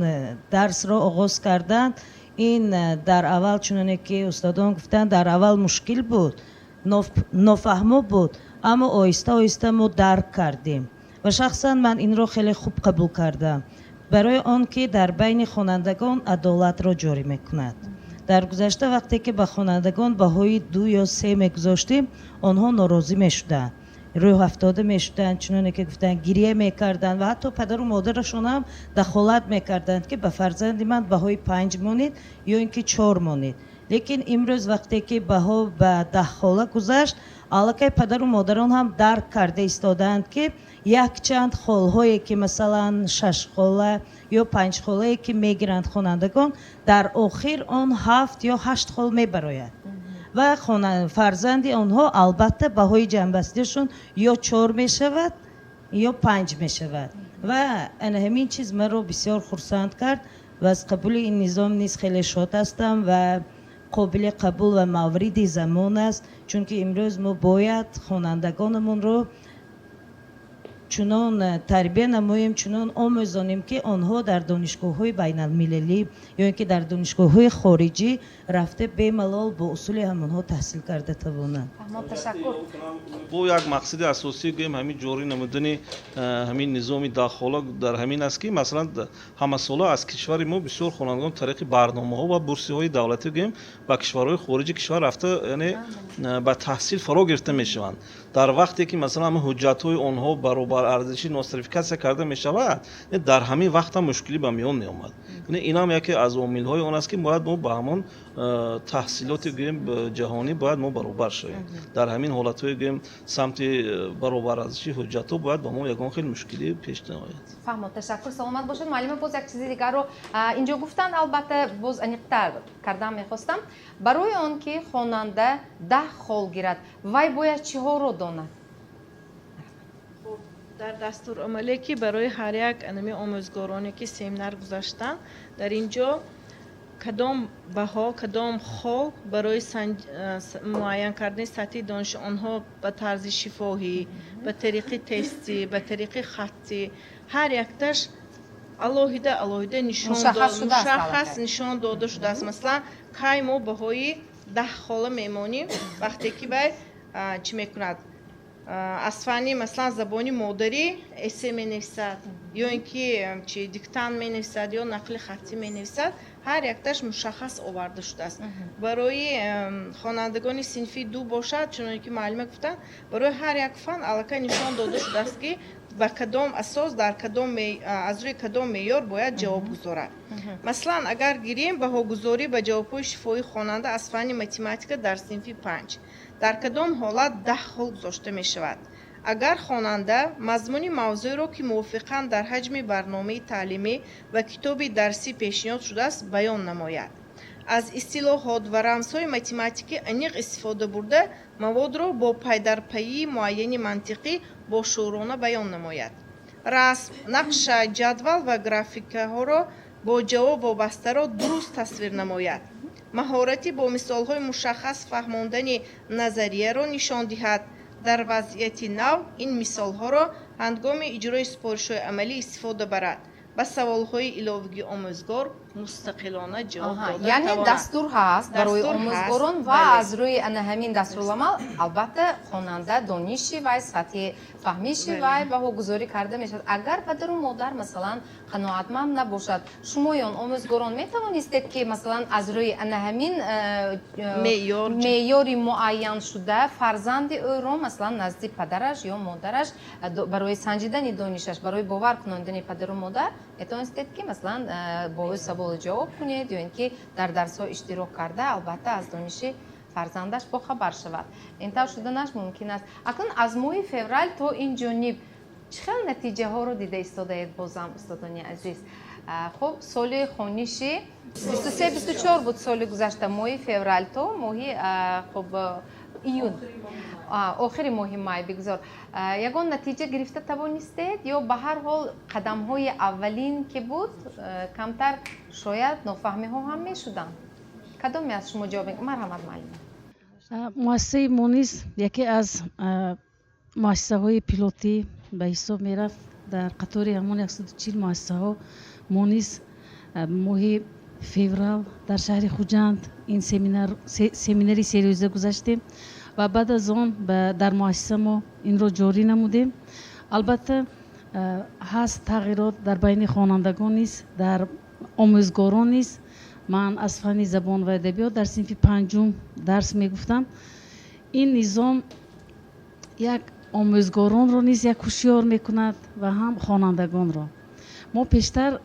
дарсро оғоз карданд, ин дар аввал, чуноне ки устодон гуфтанд, дар аввал мушкил буд, нофаҳмо буд, аммо оҳиста оҳиста мо дарк кардем ва шахсан ман инро хеле хуб қабул кардам, барои он ки дар байни хонандагон адолатро ҷорӣ мекунад. Дар гузашта вақте ки ба хонандагон баҳои ду ё се мегузоштем, онҳо норозӣ мешуданд, рӯҳафтода мешуданд, чуноне ки гуфтанд, гирия мекарданд ва ҳатто падару модарашон ҳам дахолат мекарданд, ки ба фарзанди ман баҳои панҷ монед ё ин ки чор монед. Лекин имрӯз вақте ки баҳо ба даҳхола гузашт, аллакай падару модарон ҳам дарк карда истодаанд, ки якчанд холҳое ки, масалан, шашхола ё панҷхолае ки мегиранд хонандагон, дар охир он ҳафт ё ҳашт хол мебарояд ва фарзанди онҳо албатта баҳои ҷамъбастиашон ё чор мешавад, ё панҷ мешавад. Ва ана ҳамин чиз маро бисёр хурсанд кард ва аз қабули ин низом низ хеле шод ҳастам ва қобили қабул ва мавриди замон аст, чунки имрӯз мо бояд хонандагонамонро чунон тарбия намоем, чунон омӯзонем, ки онҳо дар донишгоҳҳои байналмилалӣ ё ин ки дар донишгоҳҳои хориҷӣ рафта, бемалол бо усули ҳамонҳо таҳсил карда тавонанд. Ташаккур. Бо як мақсади асосӣ, гӯем, ҳамин ҷорӣ намудани ҳамин низоми даҳхола дар ҳамин аст, ки масалан ҳамасола аз кишвари мо бисёр хонандагон тариқи барномаҳо ва бурсиҳои давлатӣ, гӯем, ба кишварҳои хориҷи кишвар рафта, яъне ба таҳсил фаро гирифта мешаванд. Дар вақте ки масалан ҳамин ҳуҷҷатҳои онҳо баробарарзишӣ нострификатсия карда мешавад, дар ҳамин вақт ҳам мушкилӣ ба миён меомад. Инам яке аз омилҳои он аст, ки бояд мо ба ҳамон таҳсилоти, гӯем, ҷаҳонӣ бояд мо баробар шавем. Дар ҳамин ҳолатҳои, гӯем, самти баробарарзиши ҳуҷҷатҳо бояд ба мо ягон хел мушкилӣ пеш наояд. Фаҳмо, ташаккур, саломат бошед. Муаллима, боз як чизи дигарро инҷо гуфтанд, албатта боз аниқтар кардан мехостам. Барои он ки хонанда 10 хол гирад, вай бояд чиҳоро донад? Дар дастурамале, ки барои ҳар як анами омӯзгороне, ки семинар гузаштанд, дар ин ҷо кадом баҳо, кадом хол барои муайян кардани сатҳи дониши онҳо ба тарзи шифоҳӣ, ба тариқи тестӣ, ба тариқи хаттӣ, ҳар якташ алоҳида алоҳида мушаххас нишон дода шудааст. Масалан, кай мо баҳои 10 хола мемонем? Вақте ки вай чӣ мекунад? Аз фанни, масалан, забони модарӣ эссе менависад ё ин ки чи диктант менависад ё нақли хаттӣ менависад, ҳар якташ мушаххас оварда шудааст. Барои хонандагони синфи ду бошад, чуноне ки муаллима гуфтанд, барои ҳар як фан аллакай нишон дода шудааст, ки ба кадом асос, дар кадом, аз рӯи кадом меъёр бояд ҷавоб гузорад. Масалан, агар гирем баҳогузорӣ ба ҷавобҳои шифоҳии хонанда аз фанни математика дар синфи панҷ, дар кадом ҳолат 10 хол гузошта мешавад? Агар хонанда мазмуни мавзӯъро, ки мувофиқан дар ҳаҷми барномаи таълимӣ ва китоби дарсӣ пешниҳод шудааст, баён намояд, аз истилоҳот ва рамзҳои математикӣ аниқ истифода бурда, маводро бо пайдарпайии муайяни мантиқӣ бошуурона баён намояд, расм, нақша, ҷадвал ва графикаҳоро бо ҷавоб вобастаро дуруст тасвир намояд, маҳорати бо мисолҳои мушаххас фаҳмондани назарияро нишон диҳад, дар вазъияти нав ин мисолҳоро ҳангоми иҷрои супоришҳои амалӣ истифода барад, ба саволҳои иловагии омӯзгор мустақилона ҷавоб дода. Яъне дастур ҳаст барои омӯзгорон ва аз рӯи ана ҳамин дастуруламал, албатта, хонанда дониши вай, сатҳи фаҳмиши вай баҳогузорӣ карда мешавад. Агар падару модар, масалан, қаноатманд набошад, шумоён омӯзгорон метавонистед, ки, масалан, аз рӯи ана ҳамин меъёри муайяншуда фарзанди ӯро, масалан, назди падараш ё модараш барои санҷидани донишаш, барои бовар кунондани падару модар метавонистед, ки, масалан, бо ӯ саволу ҷавоб кунед ё ин ки дар дарсҳо иштирок карда, албатта, аз дониши фарзандаш бохабар шавад? Ин тавр шуданаш мумкин аст. Акнун аз моҳи феврал то ин ҷониб чӣ хел натиҷаҳоро дида истодаед, бозам устодони азиз? Хуб, соли хониши 23-24 буд, соли гузашта, моҳи феврал то моҳи, хуб, Июн, охири моҳи май бигзор. Ягон натиҷа гирифта тавонистед ё ба ҳар ҳол қадамҳои аввалин ки буд, камтар шояд нофаҳмиҳо ҳам мешуданд? Кадоме аз шумо ҷавоб? Марҳамат, муаллима. Муассисаи мо низ яке аз муассисаҳои пилотӣ ба ҳисоб мерафт. Дар қатори ҳамон 140 муассисаҳо мо низ моҳи феврал дар шаҳри Хуҷанд ин семинари серӯза гузаштем ва баъд аз он дар муассиса мо инро ҷорӣ намудем. Албатта, ҳаст тағйирот дар байни хонандагон низ, дар омӯзгорон низ. Ман аз фанни забон ва адабиёт дар синфи панҷум дарс мегуфтам. Ин низом як омӯзгоронро низ як ҳушёр мекунад ва ҳам хонандагонро. Мо пештар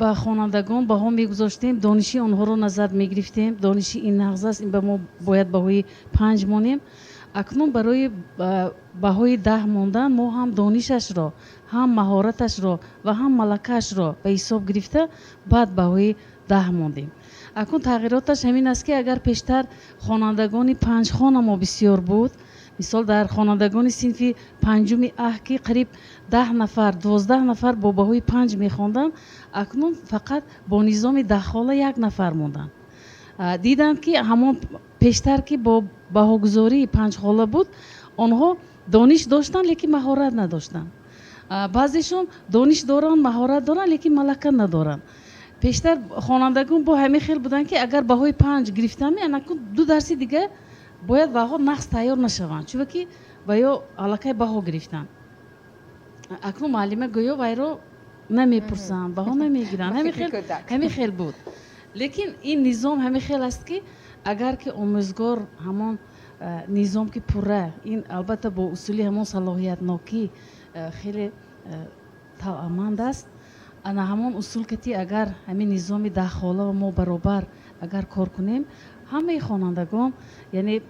ба хонандагон баҳо мегузоштем, дониши онҳоро назар мегирифтем: дониши ин нағз аст, ин ба мо бояд баҳои 5 монем. Акнун барои баҳои 10 мондан мо ҳам донишашро, ҳам маҳораташро ва ҳам малакаашро ба ҳисоб гирифта, баъд баҳои 10 мондем. Акнун тағйироташ ҳамин аст, ки агар пештар хонандагони панҷхона мо бисёр буд, мисол, дар хонандагони синфи панҷуми аҳ, ки қариб 10 нафар, 12 нафар бо баҳои 5 мехонданд, акнун фақат бо низоми даҳхола як нафар монданд. Диданд, ки ҳамон пештар, ки бо баҳогузории панҷхола буд, онҳо дониш доштанд, лекин маҳорат надоштанд. Баъзешон дониш доранд, маҳорат доранд, лекин малака надоранд. Пештар хонандагон бо ҳамин хел буданд, ки агар баҳои 5 гирифтами, анакун ду дарси дига бояд ваҳо нағз тайёр нашаванд, чунки ва ё аллакай баҳо гирифтанд. Акнун муаллима гӯё вайро намепурсанд, баҳо намегиранд. Ҳамин хел буд. Лекин ин низом ҳамин хел аст, ки агар ки омӯзгор ҳамон низом ки пурра, ин албатта бо усули ҳамон салоҳиятнокӣ хеле тавъаманд аст, ана ҳамон усул кати агар ҳамин низоми даҳхола мо баробар агар кор кунем, ҳамаи хонандагон яъне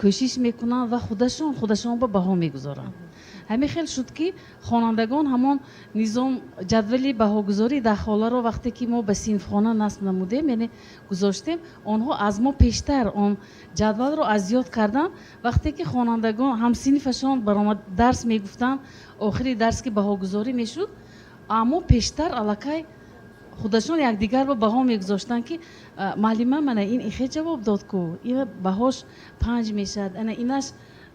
кӯшиш мекунанд ва худашон худашон ба баҳо мегузоранд. Ҳамин хел шуд, ки хонандагон ҳамон низом, ҷадвали баҳогузории даҳхоларо вақте ки мо ба синфхона насб намудем, яъне гузоштем, онҳо аз мо пештар он ҷадвалро аз ёд карданд. Вақте ки хонандагон ҳамсинфашон баромад дарс мегуфтанд, охири дарс ки баҳогузорӣ мешуд, аммо пештар аллакай худашон якдигарро баҳо мегузоштанд, ки муаллима, мана ин ихе ҷавоб дод ку, ин баҳош 5 мешавад, ана инаш.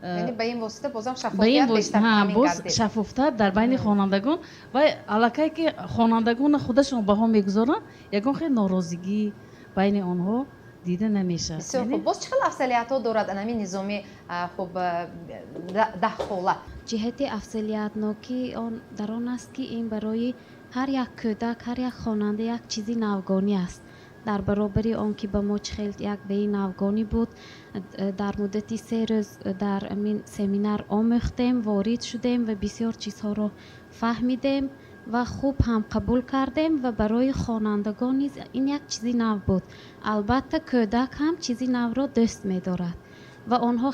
Яъне ба ин восита бозам шаффофият бештар таъмин боз гардид. Шаффофтар дар байни хонандагон ва аллакай ки хонандагона худашон баҳо мегузоранд, ягон хел норозигӣ байни онҳо дида намешавад. Бисёр хуб. Боз чӣ хел афзалиятҳо дорад анамин низоми хуб даҳхола? Ҷиҳати афзалиятнокии он дар он аст, ки ин барои ҳар як кӯдак, ҳар як хонанда як чизи навгонӣ аст. Дар баробари он ки ба мо чӣ хел як веи навгонӣ буд, дар муддати 3 рӯз дар ин семинар омӯхтем, ворид шудем ва бисёр чизҳоро фаҳмидем ва хуб ҳам қабул кардем ва барои хонандагон низ ин як чизи нав буд. Албатта, кӯдак ҳам чизи навро дӯст медорад ва онҳо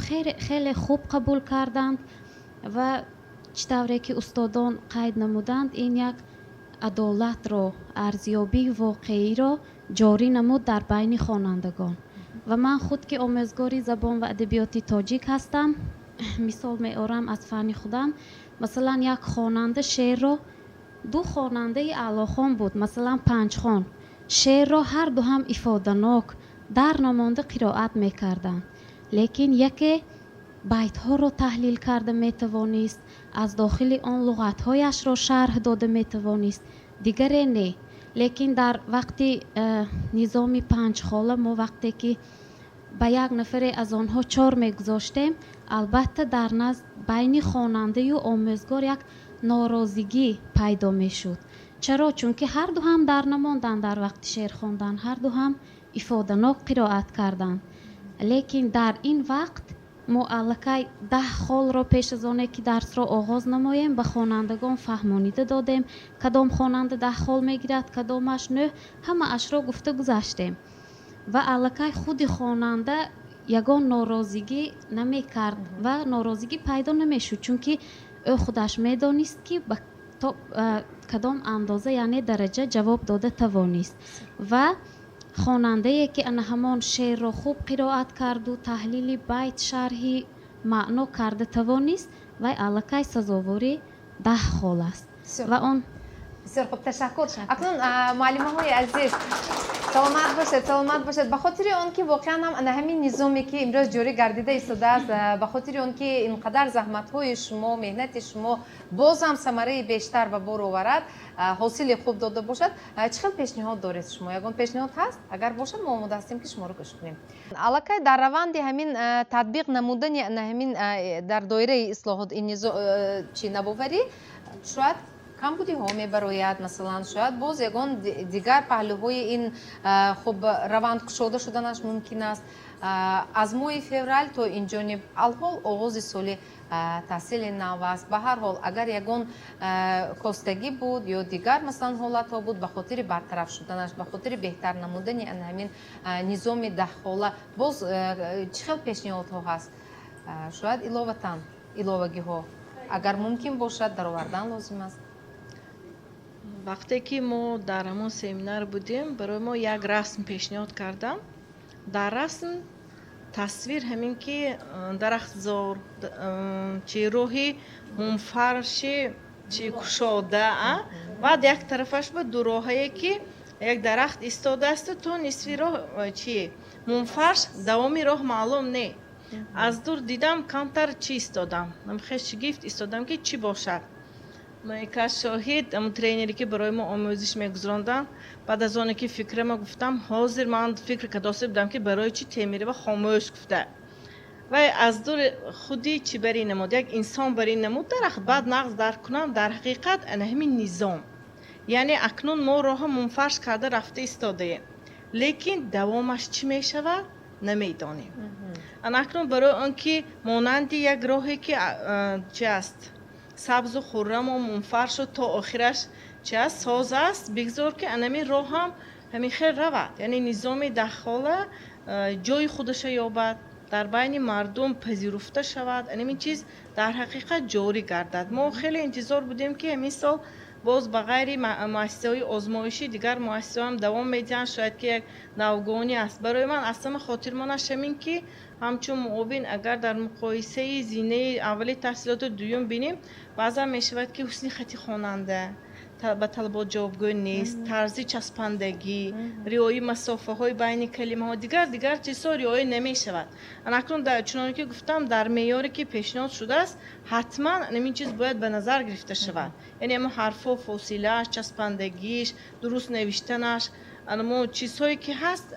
хеле хуб қабул карданд ва чӣ тавре ки устодон қайд намуданд, ин як адолатро, арзёбии воқеиро ҷорӣ намуд дар байни хонандагон. Ва ман худ, ки омӯзгори забон ва адабиёти тоҷик ҳастам, мисол меорам аз фанни худам. Масалан, як хонанда шеърро, ду хонандаи аълохон буд, масалан, панҷхон, шеърро ҳарду ҳам ифоданок дар намонда қироат мекарданд, лекин яке байтҳоро таҳлил карда метавонист, аз дохили он луғатҳояшро шарҳ дода метавонист, дигаре не. Лекин дар вақти низоми панҷхола мо вақте ки ба як нафаре аз онҳо 4 мегузоштем, албатта, дар назд байни хонандаю омӯзгор як норозигӣ пайдо мешуд. Чаро? Чунки ҳарду ҳам дар намонданд дар вақти шеър хондан, ҳарду ҳам ифоданок қироат карданд. Лекин дар ин вақт мо аллакай 10 холро пеш аз оне ки дарсро оғоз намоем ба хонандагон фаҳмонида додем, кадом хонанда 10 хол мегирад, кадомаш 9, ҳамаашро гуфта гузаштем ва аллакай худи хонанда ягон норозигӣ намекард ва норозигӣ пайдо намешуд, чунки ӯ худаш медонист, ки ба то кадом андоза, яъне дараҷа ҷавоб дода тавонист. Ва хонандае ки ана ҳамон шеърро хуб қироат карду таҳлили байт, шарҳи Маъно карда тавонист, вай аллакай сазовори 10 хол аст ва он. Бисёр хуб, ташаккур. Акнун, муаллимаҳои азиз, саломат бошед, саломат бошед. Ба хотири он ки воқеан ҳам ана ҳамин низоме, ки имрӯз ҷорӣ гардида истодааст, ба хотири он ки ин қадар заҳматҳои шумо, меҳнати шумо боз ҳам самараи бештар ба бор оварад, ҳосили хуб дода бошад, чӣ хел пешниҳод доред шумо? Ягон пешниҳод ҳаст? Агар бошад, мо омода ҳастем, ки шуморо гӯш кунем. Аллакай дар раванди ҳамин татбиқ намудани ана ҳамин дар доираи ислоҳот ин чи навоварӣ шояд камбудиҳо мебарояд, масалан, шояд боз ягон дигар паҳлӯҳои ин хуб раванд кушода шуданаш мумкин аст. Аз моҳи феврал то инҷониб, алҳол оғози соли таҳсили нав аст. Ба ҳар ҳол, агар ягон костагӣ буд ё дигар, масалан, ҳолатҳо буд, ба хотири бартараф шуданаш, ба хотири беҳтар намудани ана ҳамин низоми даҳхола боз чӣ хел пешниҳодҳо ҳаст? Шояд иловатан иловагиҳо, агар мумкин бошад, даровардан лозим аст. Вақте ки мо дар ҳамон семинар будем, барои мо як расм пешниҳод кардам. Дар расм тасвир ҳамин ки дарахтзор, чи роҳи мумфарши, чи кушода, баъд як тарафаш ба дуроҳае, ки як дарахт истодаасту то нисфи роҳ чи мумфарш, давоми роҳ маълум не. Аз дур дидам, камтар чи истодам, хел шигифт истодам, ки чӣ бошад. Кас шоҳид, тренере, ки барои мо омӯзиш мегузаронданд, баъд аз оне ки фикрама гуфтам, ҳозир ман фикр кардоста будам, ки барои чӣ Темирова хомӯш гуфта. Вай аз дур худи чӣ барӣ намуд, як инсон барӣ намуд дарахт. Баъд нағз дарк кунам, дар ҳақиқат ана ҳамин низом, яъне акнун мо роҳа мунфарш карда рафта истодаем, лекин давомаш чӣ мешавад, намедонем. Ана акнун барои он ки монанди як роҳе, ки чи аст, сабзу хурраму мунфаршу то охираш чи аст, соз аст, бигзор ки анамин роҳ ҳам ҳамин хел равад, яъне низоми даҳхола ҷои худаша ёбад, дар байни мардум пазируфта шавад, анамин чиз дар ҳақиқат ҷорӣ гардад. Мо хеле интизор будем, ки ҳамин сол боз ба ғайри муассисаҳои озмоишӣ дигар муассисаҳоам давом медиҳанд, шояд ки як навгонӣ аст. Барои ман аз ҳама хотирмонаш ҳамин, ки ҳамчун муовин, агар дар муқоисаи зинаи аввали таҳсилоту дуюм бинем, баъзан мешавад, ки ҳусни хати хонанда ба талабот ҷавобгӯ нест, тарзи часпандагӣ, риояи масофаҳои байни калимаҳо, дигар дигар чизҳо риоя намешавад. Анакнун, чуноне ки гуфтам, дар меъёре, ки пешниҳод шудааст, ҳатман ҳамин чиз бояд ба назар гирифта шавад, яъне ҳамон ҳарфҳо, фосилааш, часпандагиш, дуруст навиштанаш, анамо чизҳое, ки ҳаст,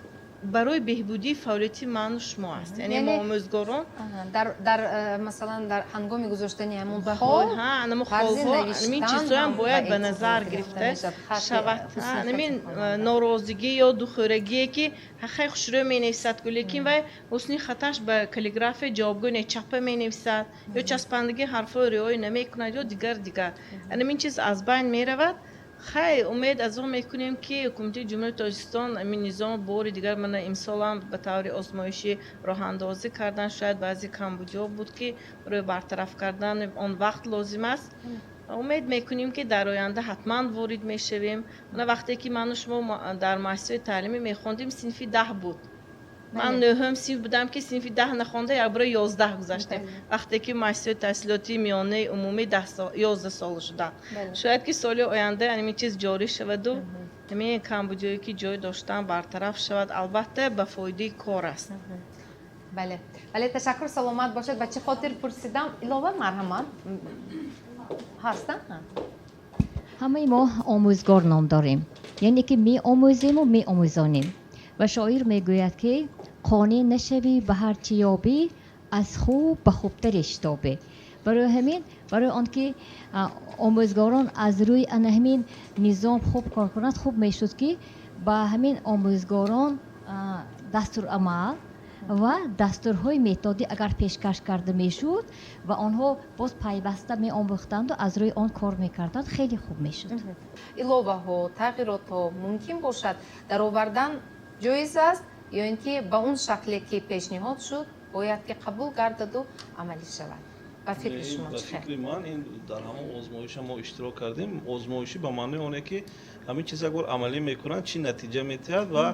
барои беҳбудии фаъолияти ману шумо аст, яъне мо омӯзгорон. Дар масалан, дар ҳангоми гузоштани ҳамон холҳо, ҳамин чизҳоям бояд ба назар гирифта шавад. Ҳамин норозигӣ ё духӯрагие, ки хай хушрӯ менависад ку, лекин вай ҳусни хаташ ба каллиграфия ҷавобгӯ не, чапа менависад ё часпандагии ҳарфҳои риоя намекунад ё дигар дигар, ҳамин чиз аз байн меравад. Хай, умед аз он мекунем, ки Ҳукумати Ҷумҳурии Тоҷикистон ҳамин низом бори дигар, мана имсолам ба таври озмоишӣ роҳандозӣ кардан. Шояд баъзе камбудиҳо буд, ки барои бартараф кардан он вақт лозим аст. Умед мекунем, ки дар оянда ҳатман ворид мешавем. Мана вақте ки ману шумо дар муассисаи таълимӣ мехондем, синфи 10 буд. Ман нӯҳум синф будам, ки синфи 10 нахонда, якбора 11 гузаштем, вақте ки муассисаи таҳсилоти миёнаи умумӣ 11 сола шудам. Шояд ки соли оянда ҳамин чиз ҷорӣ шаваду ҳамин камбудиҳое, ки ҷой доштан, бартараф шавад. Албатта, ба фоидаи кор аст. Бале, ташаккур, саломат бошед. Ба чӣ хотир пурсидам? Илова, марҳамат, ҳастанд. Ҳамаи мо омӯзгор ном дорем, яъне ки меомӯзему меомӯзонем. Ва шоир мегӯяд, ки қонеъ нашавӣ ба ҳар чӣ ёбӣ, аз хуб ба хубтаре шитобӣ. Барои ҳамин, барои он ки омӯзгорон аз рӯи ана ҳамин низом хуб кор кунанд, хуб мешуд, ки ба ҳамин омӯзгорон дастурамал ва дастурҳои методӣ агар пешкаш карда мешуд ва онҳо боз пайваста меомӯхтанду аз рӯи он кор мекарданд, хеле хуб мешуд. Иловаҳо, тағйиротҳо мумкин бошад, даровардан ҷоиз аст ё ин ки ба он шакле, ки пешниҳод шуд, бояд ки қабул гардаду амалӣ шавад? Ба фикри шумо? Ба фикри ман, ин дар ҳамон озмоиша мо иштирок кардем. Озмоишӣ ба маънои оне, ки Ҳамин чиз як бор амалӣ мекунанд, чӣ натиҷа метиҳад ва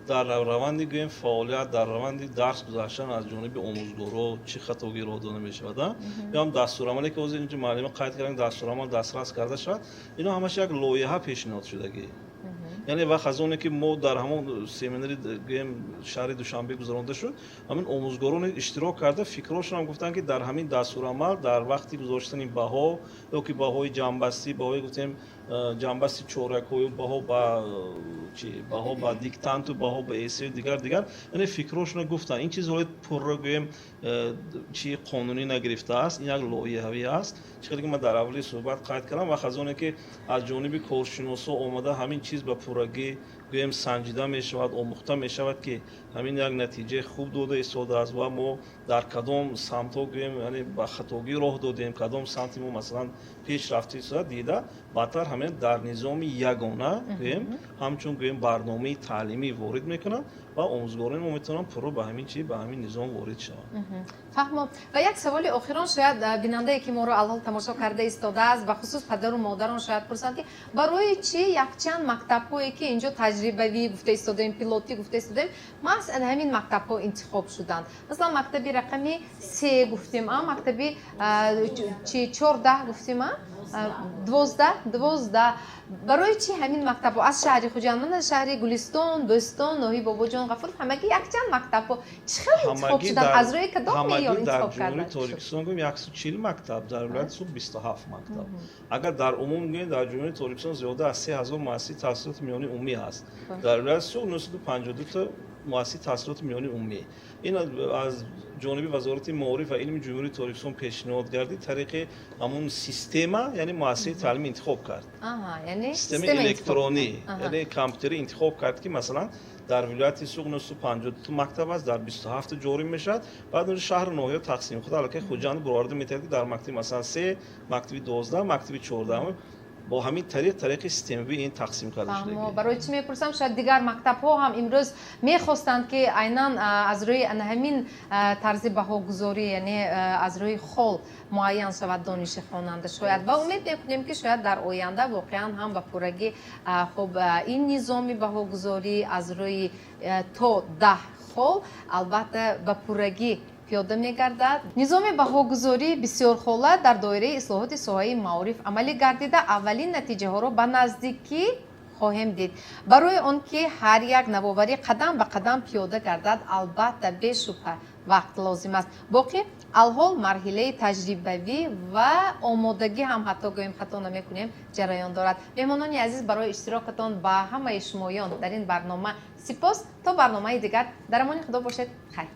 дар раванди, гӯем, фаъолият, дар раванди дарс гузаштан аз ҷониби омӯзгоро чӣ хатогӣ роҳ дода мешавад. Ё ҳам дастурамале, ки ҳозир инҷо муаллима қайд карданд, дастурамал дастрас карда шавад. Ино ҳамаш як лоиҳа пешниҳод шудагӣ. Яъне вақт аз оне, ки мо дар ҳамон семинари, гӯем, шаҳри Душанбе гузаронда шуд, ҳамин омӯзгороне иштирок карда, фикрҳошонам гуфтанд, ки дар ҳамин дастурамал дар вақти гузоштани баҳо ё ки баҳои ҷамъбастӣ, баҳои, гуфтем, ҷамъбасти чоракҳою баҳо ба чи, баҳо ба диктанту баҳо ба эссею дигар дигар, яъне фикрҳошона гуфтанд. Ин чиз ҳоле пурра, гӯем, чи қонунӣ нагирифтааст, ин як лоиҳавӣ аст. Чӣ хеле ки ман дар аввали суҳбат қайд кардам, вақт аз оне ки аз ҷониби коршиносо омада, ҳамин чиз ба пуррагӣ, гӯем, санҷида мешавад, омӯхта мешавад, ки ҳамин як натиҷаи хуб дода истодааст ва мо дар кадом самтҳо, гӯем, яъне ба хатогӣ роҳ додем, кадом самти мо, масалан, пеш рафта истода дида, баъдтар ҳамин дар низоми ягона, гӯем, ҳамчун, гӯем, барномаи таълимӣ ворид мекунанд ва омӯзгорони мо метавонанд пурра ба ҳамин чи, ба ҳамин низом ворид шаванд. Фаҳмом. Ва як саволи охирон: шояд бинандае, ки моро алҳол тамошо карда истодааст, бахусус падару модарон, шояд пурсанд, ки барои чӣ якчанд мактабҳое, ки инҷо таҷрибавӣ гуфта истодаем, пилотӣ гуфта истодаем, маҳз ана ҳамин мактабҳо интихоб шуданд? Масалан, мактаби рақами 3 гуфтем, а мактаби чи, 14 гуфтем, а 12, 12. Барои чӣ ҳамин мактабҳо аз шаҳри Хуҷанд, мана шаҳри Гулистон, Бӯстон, ноҳияи Бобоҷон Ғафуров, ҳамагӣ якчанд мактабҳо чӣ хел интихоб шуданд? Аз рӯи кадом меъёр интихоб Дар Ҷумҳурии Тоҷикистон, гӯем, 140 мактаб, дар вилояти Суғд 27 мактаб. Агар дар умум гӯем, дар Ҷумҳурии Тоҷикистон зиёда аз 3000 муассисаи таҳсилоти миёнаи умумӣ ҳаст, дар вилояти Суғд 952 муассисаи таҳсилоти миёнаи умумӣ. Ин аз ҷониби Вазорати маориф ва илми Ҷумҳурии Тоҷикистон пешниҳод гардид, тариқи ҳамун система, яъне муассисаи таълимӣ интихоб кард, системаи электронӣ, яъне компютерӣ интихоб кард, ки масалан дар вилояти Суғд 952 мактаб аст, дар 27 ҷорӣ мешавад. Баъд онҷо шаҳру ноҳия тақсим худ аллакай Хуҷанд буроварда метавад, ки дар мактаби, масалан, 3, мактаби 12, мактаби 14, бо ҳамин тариқ, тариқи системавӣ ин тақсим карда шуда. Барои чӣ мепурсам? Шояд дигар мактабҳо ҳам имрӯз мехостанд, ки айнан аз рӯи ана ҳамин тарзи баҳогузорӣ, яъне аз рӯи хол муайян шавад дониши хонанда. Шояд, ва умед мекунем, ки шояд дар оянда воқеан ҳам ба пуррагӣ, хуб, ин низоми баҳогузорӣ аз рӯи то 10 хол албатта ба пуррагӣ пиёда мегардад. Низоми баҳогузории бисёрхола дар доираи ислоҳоти соҳаи маориф амалӣ гардида, аввалин натиҷаҳоро ба наздикӣ хоҳем дид. Барои он ки ҳар як навоварӣ қадам ба қадам пиёда гардад, албатта, бешубҳа, вақт лозим аст. Боқӣ алҳол марҳилаи таҷрибавӣ ва омодагӣ ҳам, ҳатто гӯем, хато намекунем, ҷараён дорад. Меҳмонони азиз, барои иштирокатон ба ҳамаи шумоён дар ин барнома сипос. То барномаи дигар дар амони Худо бошед. Хайр.